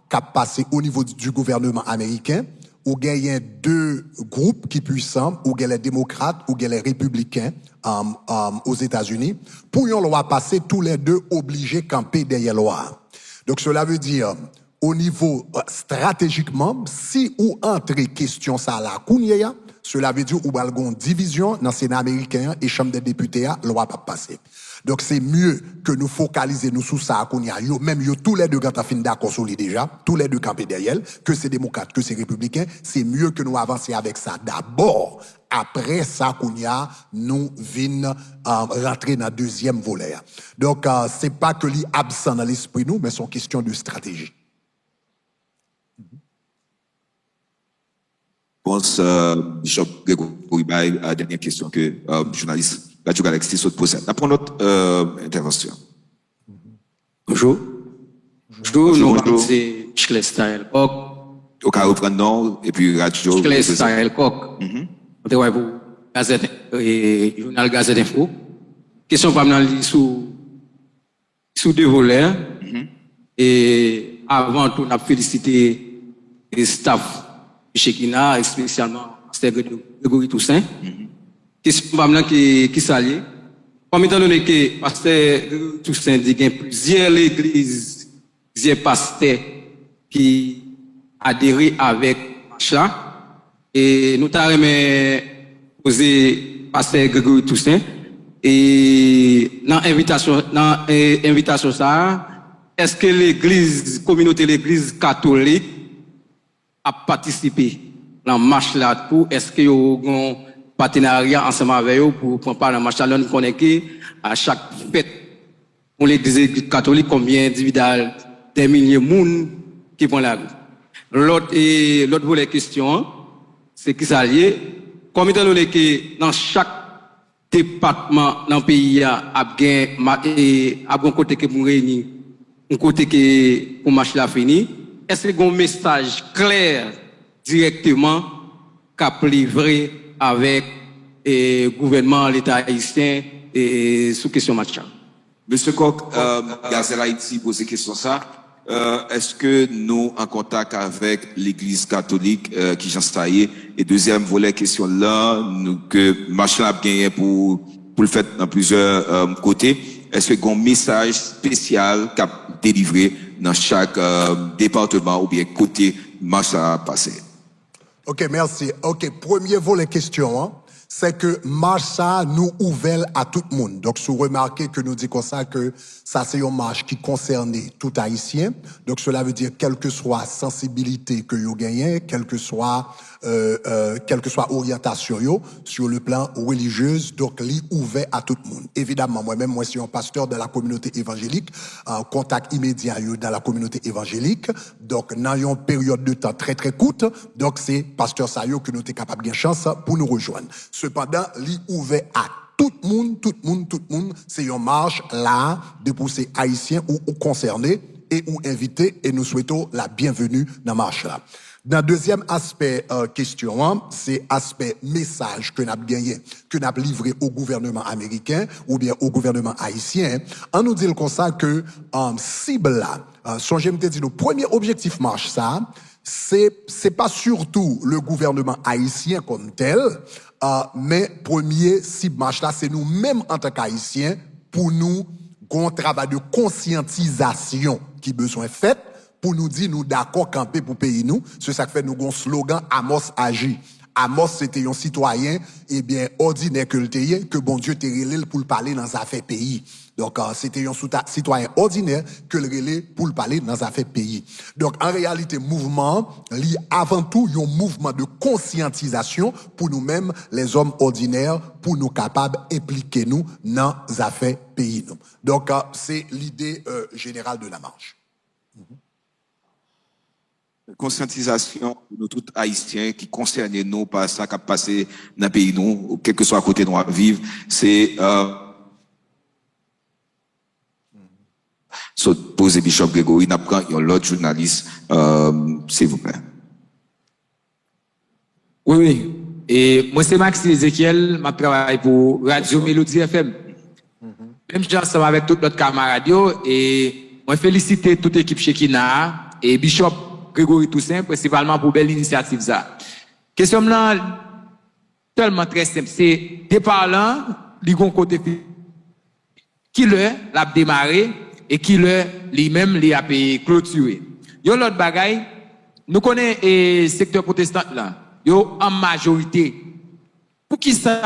k ap pase o nivo di gouvèneman ameriken. Ou genyen de gwoup ki pwisan, ou gen lè demokrat, ou gen lè repibliken um, um, Ozetazini. Pou yon lwa pase, toulède oblije kanpe dèyè lwa a. Donk, sela ve di, o nivo estratejikman, si ou antre kesyon sa la kounye a, sela ve di ou pral gen yon divizyon nan Sena ameriken an e Chanm dè Depite a, lwa p ap pase. Donk, se mye ke nou fokalize nou sou sa a kounye a. Yo menm, yo toulède gentan fin dakò sou li deja, toulède kanpe dèyè l, ke se demokrat, ke se repibliken, se mye ke nou avanse avèk sa dabò. Apre sa, kounye a, nou vin rantre nan dezyèm volè a. Donk, se pa ke li absan nan lespri nou, men se yon kesyon de estrateji. Pons Bishop Gregory bay a dènye kesyon ke jounalis Radyo Galaksi sot poze. N ap pran lòt entèvansyon. Bonjou. Bonjou, non pa m se Michelet Starel Coq. Ou ka reprann non w epi radyo. Michelet Starel Coq. Mwen te travay pou gazèt, jounal Gazèt Enfo. Kesyon pa m nan li sou sou de volè. E avan tou, n ap felisite staff Chekina, espesyalman pastè Gregory Toussaint. Kesyon pa m nan ki, ki sa l ye? Kòm etan done ke pastè Gregory Toussaint di gen plizyè legliz, plizyè pastè ki adere avèk mach la, e nou ta renmen poze pastè Gregory Toussaint, e nan envitasyon, nan, e, envitasyon sa a, èske legliz, kominote legliz katolik ap patisipe nan mach la tou? Èske yo gen yon patenarya ansanm avè yo pou pran pa nan mach la? Lè nou konnen ke a chak fèt, yon legliz katolik, konbyen endividal, dè milye moun ki pran lari? Lòt, e, lòt volè kesyon an, se ki sa l ye? Kòm etan done ke nan chak depatman nan peyi a ap gen, ma- e, ap gen yon kote ke pou reyini, yon kote ke pou mach la fini, èske gen yon mesaj klè dirèkteman k ap livre avèk, e, gouvènman, Leta ayisyen, e, e, sou kesyon mach la? Mesye Kòk, euh, Gazèl Ayiti poze kesyon sa. Euh, èske nou an kontak avèk legliz katolik, euh, kijan sa ye? E dezyèm volè kesyon lan, nou, ke mach lan ap genyen pou, pou l fèt nan plizyè, euh, kote, èske gen yon mesaj espesyal k ap delivre nan chak, euh, depatman oubyen kote mach la ap pase? Ok, mèsi. Ok, premye volè kesyon an, se ke mach sa a, nou ouvè l a tout moun. Donk, si w remake ke nou di konsa ke sa se yon mach ki konsène tout Ayisyen, donk, cela veut dire, kèlkeswa sansibilite ke yo genyen, kèlkeswa, euh, euh, kèlkeswa oryantasyon yo, sur le plan religieux, donk, li ouvè a tout moun. Evidamman, mwen menm, mwen se yon pastè de la communauté évangélique, euh, kontak imedya yo dans la communauté évangélique, Donk, nan yon peryòd de tan trè, trè kout, donk, se pastè sa yo ke nou te kapab gen chans pou nou rejwenn. Sepandan, li ouvè a tout moun, tout moun, tout moun. Se yon mach la, depi w se Ayisyen ou, ou konsène, e ou envite, e nou swete w la byenveni nan mach la. Nan dezyèm aspè, euh, kesyon an, se aspè mesaj ke n ap genyen, ke n ap livre o gouvèneman ameriken oubyen o gouvèneman ayisyen. An nou di l konsa ke, euh, sib la, euh, sonje m te di nou, premye objektif mach sa, se, se pa sitou le gouvèneman ayisyen kòm tèl, euh, men premye sib mach la, se nou menm antank Ayisyen, pou nou gen yon travay de konsyantizasyon ki bezwen fèt, pou nou di nou dakò kanpe pou peyi nou. Se sa k fè nou gen yon slogan Amos Aji. Amos se te yon sitwayen, ebyen, òdinè ke l te ye, ke Bondye te rele l pou l pale nan zafè peyi. Donk, euh, se te yon souta- sitwayen òdinè ke l rele pou l pale nan zafè peyi. Donk, an reyalite, mouvman an, li avan tou yon mouvman de konsyantizasyon pou nou menm, lèzòm òdinè, pou nou kapab enplike nou nan zafè peyi nou. Donk, euh, se lide, euh, jeneral de la mach. Konsyantizasyon pou nou tout Ayisyen ki konsène nou pa sa k ap pase nan peyi nou, kèlkeswa kote nou ap viv, se, euh, sot poze Bishop Gregory, n ap pran yon lòt jounalis, euh, silvouplè. Wi, wi. E mwen se Maxi Ezekiel, m ap travay pou Radyo Melodi F M. Menm jan ansanm avèk tout lòt kamarad yo, e mwen felisite tout ekip Chekina a, e Bishop Gregory Toussaint, prensipalman pou bèl inisyativ sa. Kesyon m nan tèlman trè senp, se depa lan, li gon kote fi- Kilè l ap demare e kilè li menm li ap, e, klotire. Yon lòt bagay, nou konnen, e, sektè pwotestan lan, yo an majorite. Poukisa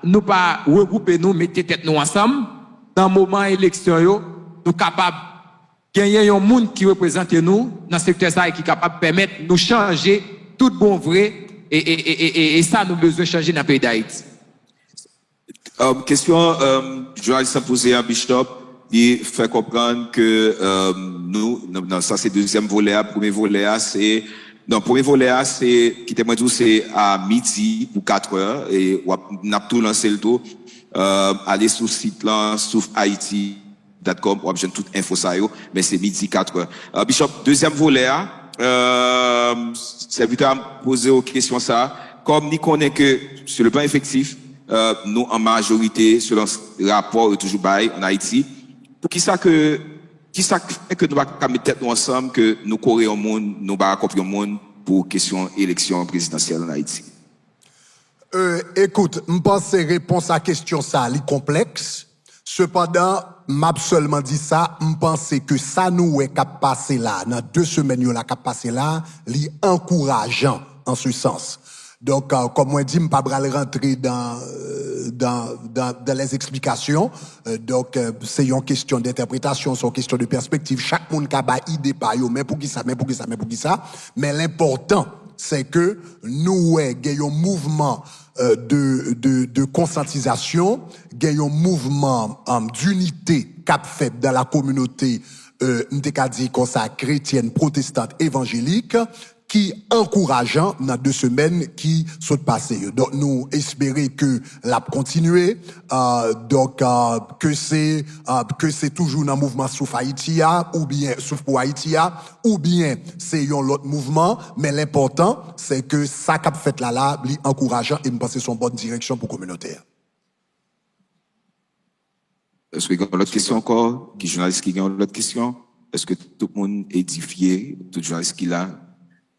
nou pa regwoupe nou, mete tèt nou ansanm, nan moman eleksyon yo, nou kapab genyen yon moun ki reprezante nou nan sektè sa a e ki kapab pèmèt nou chanje tout bon vre e, e, e, e, e, e sa nou bezwen chanje nan peyi Dayiti? Um, kesyon, um, jounalis lan poze a, Bishop, li fè konprann ke, um, nou, nan, nan, sa se dezyèm volè a. Premye volè a, se, non, premye volè a, se, kite mwen di w, se a midi pou katrè, e w ap, n ap tou lanse l tou. Um, ale sou sit lan, Souf Ayiti dot com, w ap jwenn tout enfo sa yo, men se midi katrè. Euh, Bishop, dezyèm volè a, euh, sèvitè a poze w kesyon sa, kòm li konnen ke, sur le plan efektif, euh, nou an majorite, selon rapò yo toujou bay an Ayiti, pou kisa ke, kisa k fè ke nou pa ka met tèt nou ansanm, ke nou kore yon moun, nou ba kòb yon moun, pou kesyon eleksyon prezidansyèl ann Ayiti? Euh, écoute, m panse repons a kesyon sa li konplèks. Sepandan, m ap sèlman di sa, m panse ke sa nou wè k ap pase la, nan de semèn yo la k ap pase la, li ankourajan an se sans. Donk, euh, kòm mwen di, m pa pral rantre dan, euh, dan, dan, dan les explikations. Euh, donk, euh, se yon kesyon dentèpretasyon, se yon kesyon de pèspektiv. Chak moun ka bay ide pa yo, men poukisa, men poukisa, men poukisa. Men lenpòtan, se ke nou wè gen yon mouvman euh, de, de, de konsyantizasyon, gen yon mouvman um, dinite k ap fèt dan la kominote, euh, m te ka di konsa, kretyèn, pwotestant, evanjelik, ki ankourajan nan de semèn ki sot pase yo. Donk, nou espere ke l ap kontinye. Euh, donk, euh, ke se euh, ke se toujou nan mouvman Souf Ayiti a, oubyen Souf pou Ayiti a, oubyen se yon lòt mouvman, men lenpòtan, se ke sa k ap fèt la la, li ankourajan e m panse se yon bòn direksyon pou kominote a. Èske gen lòt kesyon ankò? Ki jounalis ki gen lòt kesyon? Èske tout moun edifye? Tout jounalis ki la?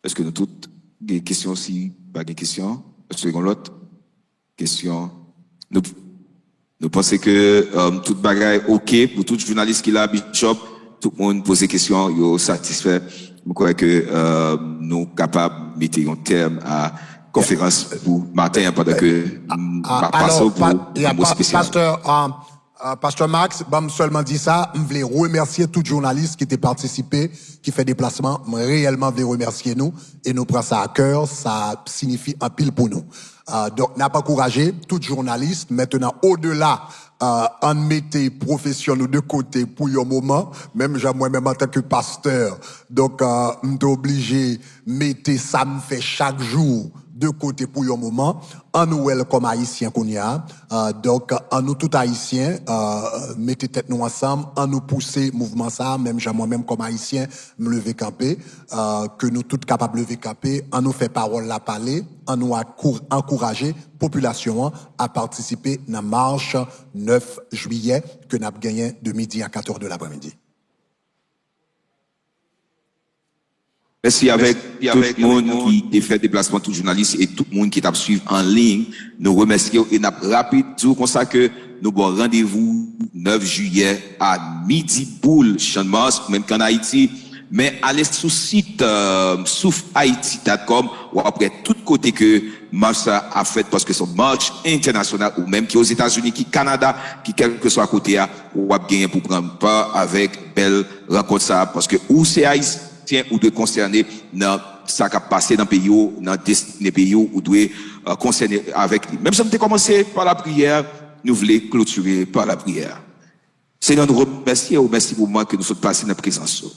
Èske nou tout gen kesyon? Si pa gen kesyon, èske gen lòt kesyon? Nou, nou panse ke um, tout bagay oke pou tout jounalis ki la, Bishop? Tout moun poze kesyon, yo satisfè. Mwen kwè ke um, nou kapab mete yon tèm a konferans pou maten an pandan ke m ap pase w pou yon mo espesyal. Pastè Max, ban m sèlman di sa, m vle remèsye tout jounalis ki te patisipe, ki fè deplasman. M reyèlman vle remèsye nou e nou pran sa a kè, sa siyifi anpil pou nou. Uh, donk, n ap ankouraje tout jounalis, mentnan, odela, uh, ann mete pwofesyon nou de kote pou yon moman, menm jan mwen menm antanke pastè, donk, uh, m te oblije mete sa m fè chak jou de kote pou yon moman. Ann nou wè l kòm Ayisyen kounye a. Uh, donk, ann nou tout Ayisyen uh, mete tèt nou ansanm, ann nou pouse mouvman sa a, menm jan mwen menm kòm Ayisyen, m leve kanpe, uh, ke nou tout kapab leve kanpe, ann nou fè pawòl la pale, ann nou akou- ankouraje popilasyon an a patisipe nan mach nèf jwiyè ke n ap genyen de midi a katòz de lapremidi. Mèsi avèk tout moun ki te fè deplasman, tout jounalis e tout moun ki t ap swiv an liy. Nou remèsye w e n ap rapid di w konsa ke nou ba w randevou nèf jiyè a midi boul, Channmas, menm ki ann Ayiti. Men ale sou sit souf ayiti dot com, w ap wè tout kote ke mach sa ap fèt, paske se yon mach entènasyonal, ou menm ki Ozetazini, ki Kanada, ki kèlkeswa kote a, w ap genyen pou pran pa avèk bèl rankont sa a, paske ou se Ayisyen, ou dwe konsène nan sa k ap pase nan peyi w, nan destine peyi w, ou dwe konsène avèk li. Menm jan m te kòmanse pa lapriyè, nou vle klotire pa lapriyè. Senyè, nou remèsye w, mèsi pou moman ke nou sot pase nan prezans ou.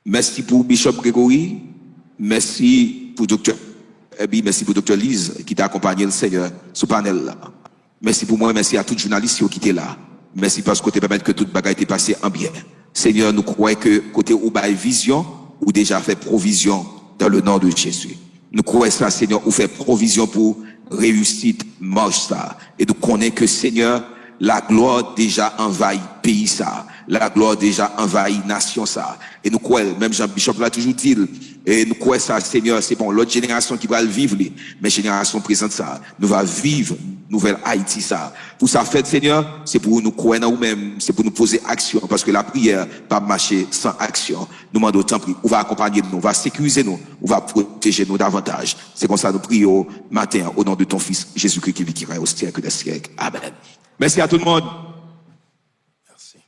Mèsi pou Bishop Gregory, mèsi pou Doktè Herby, mèsi pou Doktè Liz ki te akonpanye l, Senyè, sou panèl la. Mèsi pou mwen, mèsi a tout jounalis yo ki te la. Mèsi paske w te pèmèt ke tout bagay te pase an byen. Senyè, nou kwè ke kote ou bay vizyon, ou deja fè pwovizyon dans le nom de Jésus. Nou kwè sa, Senyè, ou fè pwovizyon pou reyisit mach sa. E nou konnen ke, Senyè, laglwa deja anvayi peyi sa. Laglwa deja anvayi nasyon sa. E nou kwè, menm jan Bishop la toujou di l, e nou kwè sa, Senyè, se pa yon lòt jenerasyon ki pral viv li, men jenerasyon prezan sa. Nou va viv nouvèl Ayiti sa. Pou sa fèt, Senyè, se pou nou kwè nan ou menm, se pou nou poze aksyon, paske lapriyè p ap mache san aksyon. Nou mande w, tanpri, ou va akonpanye nou, ou va sekirize nou, ou va pwoteje nou davantaj. Se konsa nou priye w maten an, au nom de ton Fils, Jésus-Christ qui vit, qui règne au siècle des siècles. Amen. Mèsi a tout moun. Mèsi.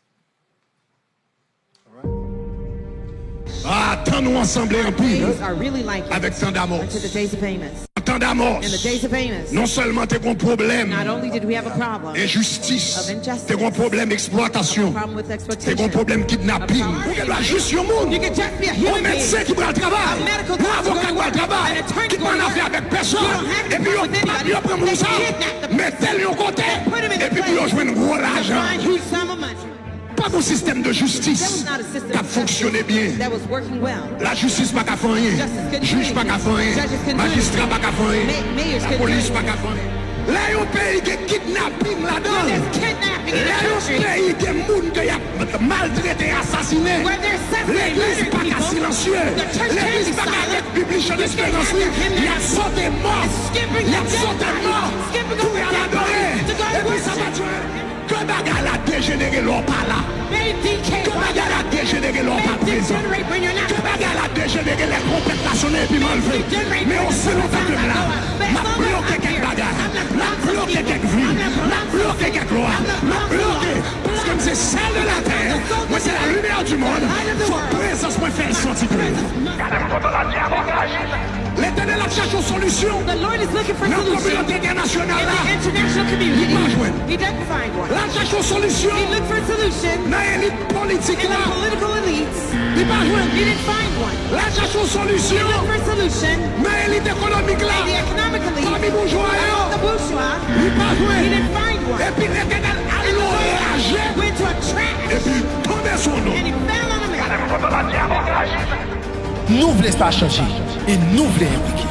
Ah, tan nou ansanble anpil Days are really like avèk it tan Damos. Until the days of Amos. Tan Damos, In the days of Amos, non sèlman te gon pwoblèm not only did we have a problem, enjistis, of injustice, te gon pwoblèm eksplwatasyon, a problem with te exploitation, gon pwoblèm a kidnaping. problem Ou gen dwa jis yon moun, You can just be a yon human being, medsen ki pral travay, a medical yon doctor avoka going ki pral to work, travay, an attorney ki pa going nan to afè work. Avèk You pèsonn. don't have to Epi deal yo with pran anybody. moun sa, They kidnap the mete l yon kote, They put him in a epi pou yo place jwenn gwo to lajan. find huge sum of money. Pa gon sistèm de jistis There was not a system k ap of fonksyone justice byen. That was working well. Lajistis pa ka fè anyen. Justice couldn't do Jij pa ka fè anything. anyen. Judges couldn't do Majistra anything. Pa ka fè anyen. Ma- mayors couldn't do Lapolis pa anything. Ka fè anyen. Lè yon peyi gen kidnaping ladan l, There's kidnapping in lè the yon country. Peyi gen moun ke y ap maltrete, asasinen, Where they're senselessly legliz murdering pa ka people, silansye, the church can't be legliz pa ka silent. Ret bib li Chan esperans li, y ap sote mò. Y ap sote mò pou y al adore. Epi sa pa dwe. Ke bagay la dejenere lè w pa la. Ke bagay la dejenere lè w pa prezan. Ke bagay la dejenere lè twonpèt la sonnen epi m anlve. Men osi lontan ke m la, m ap bloke kèk bagay. M ap bloke kèk vi. M ap bloke kèk lwa. M ap bloke. Paske m se sèl de latè, mwen se la limyè di mond, fòk prezans mwen fè l santi ke. Gade m kote w ap di a bagay. Letènèl ap chache yon solisyon nan kominote entènasyonal la. Li pa jwenn. L ap chache yon solisyon nan elit politik la. Li pa jwenn. L ap chache yon solisyon nan elit ekonomik la. Pami boujwa yo. Li pa jwenn. Epi Letènèl al nan raje. Epi l tonbe sou nou. Gade m kote w ap di a bagay. Nou vle sa chanje, e nou vle enplike.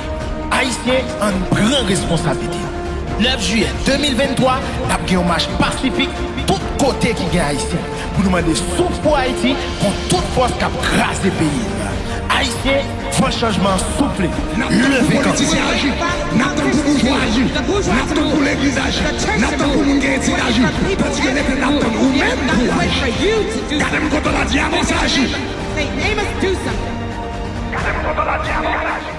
Ayisyen, ann pran responsablite nou. Nèf jiyè de mil venntwa, n ap gen yon mach pasifik tout kote ki gen Ayisyen, pou nou mande souf pou Ayiti kont tout fòs k ap kraze peyi n. Ayisyen, van chanjman an soufle. N ap tann pou politisyen aji. N ap tann pou boujwa aji. N ap tann pou legliz aji. N ap tann pou moun gen etid aji. Tandiske n ap tann ou menm pou w aji. Gade m kote w ap di a bagay. Gade m kote w ap di a bagay.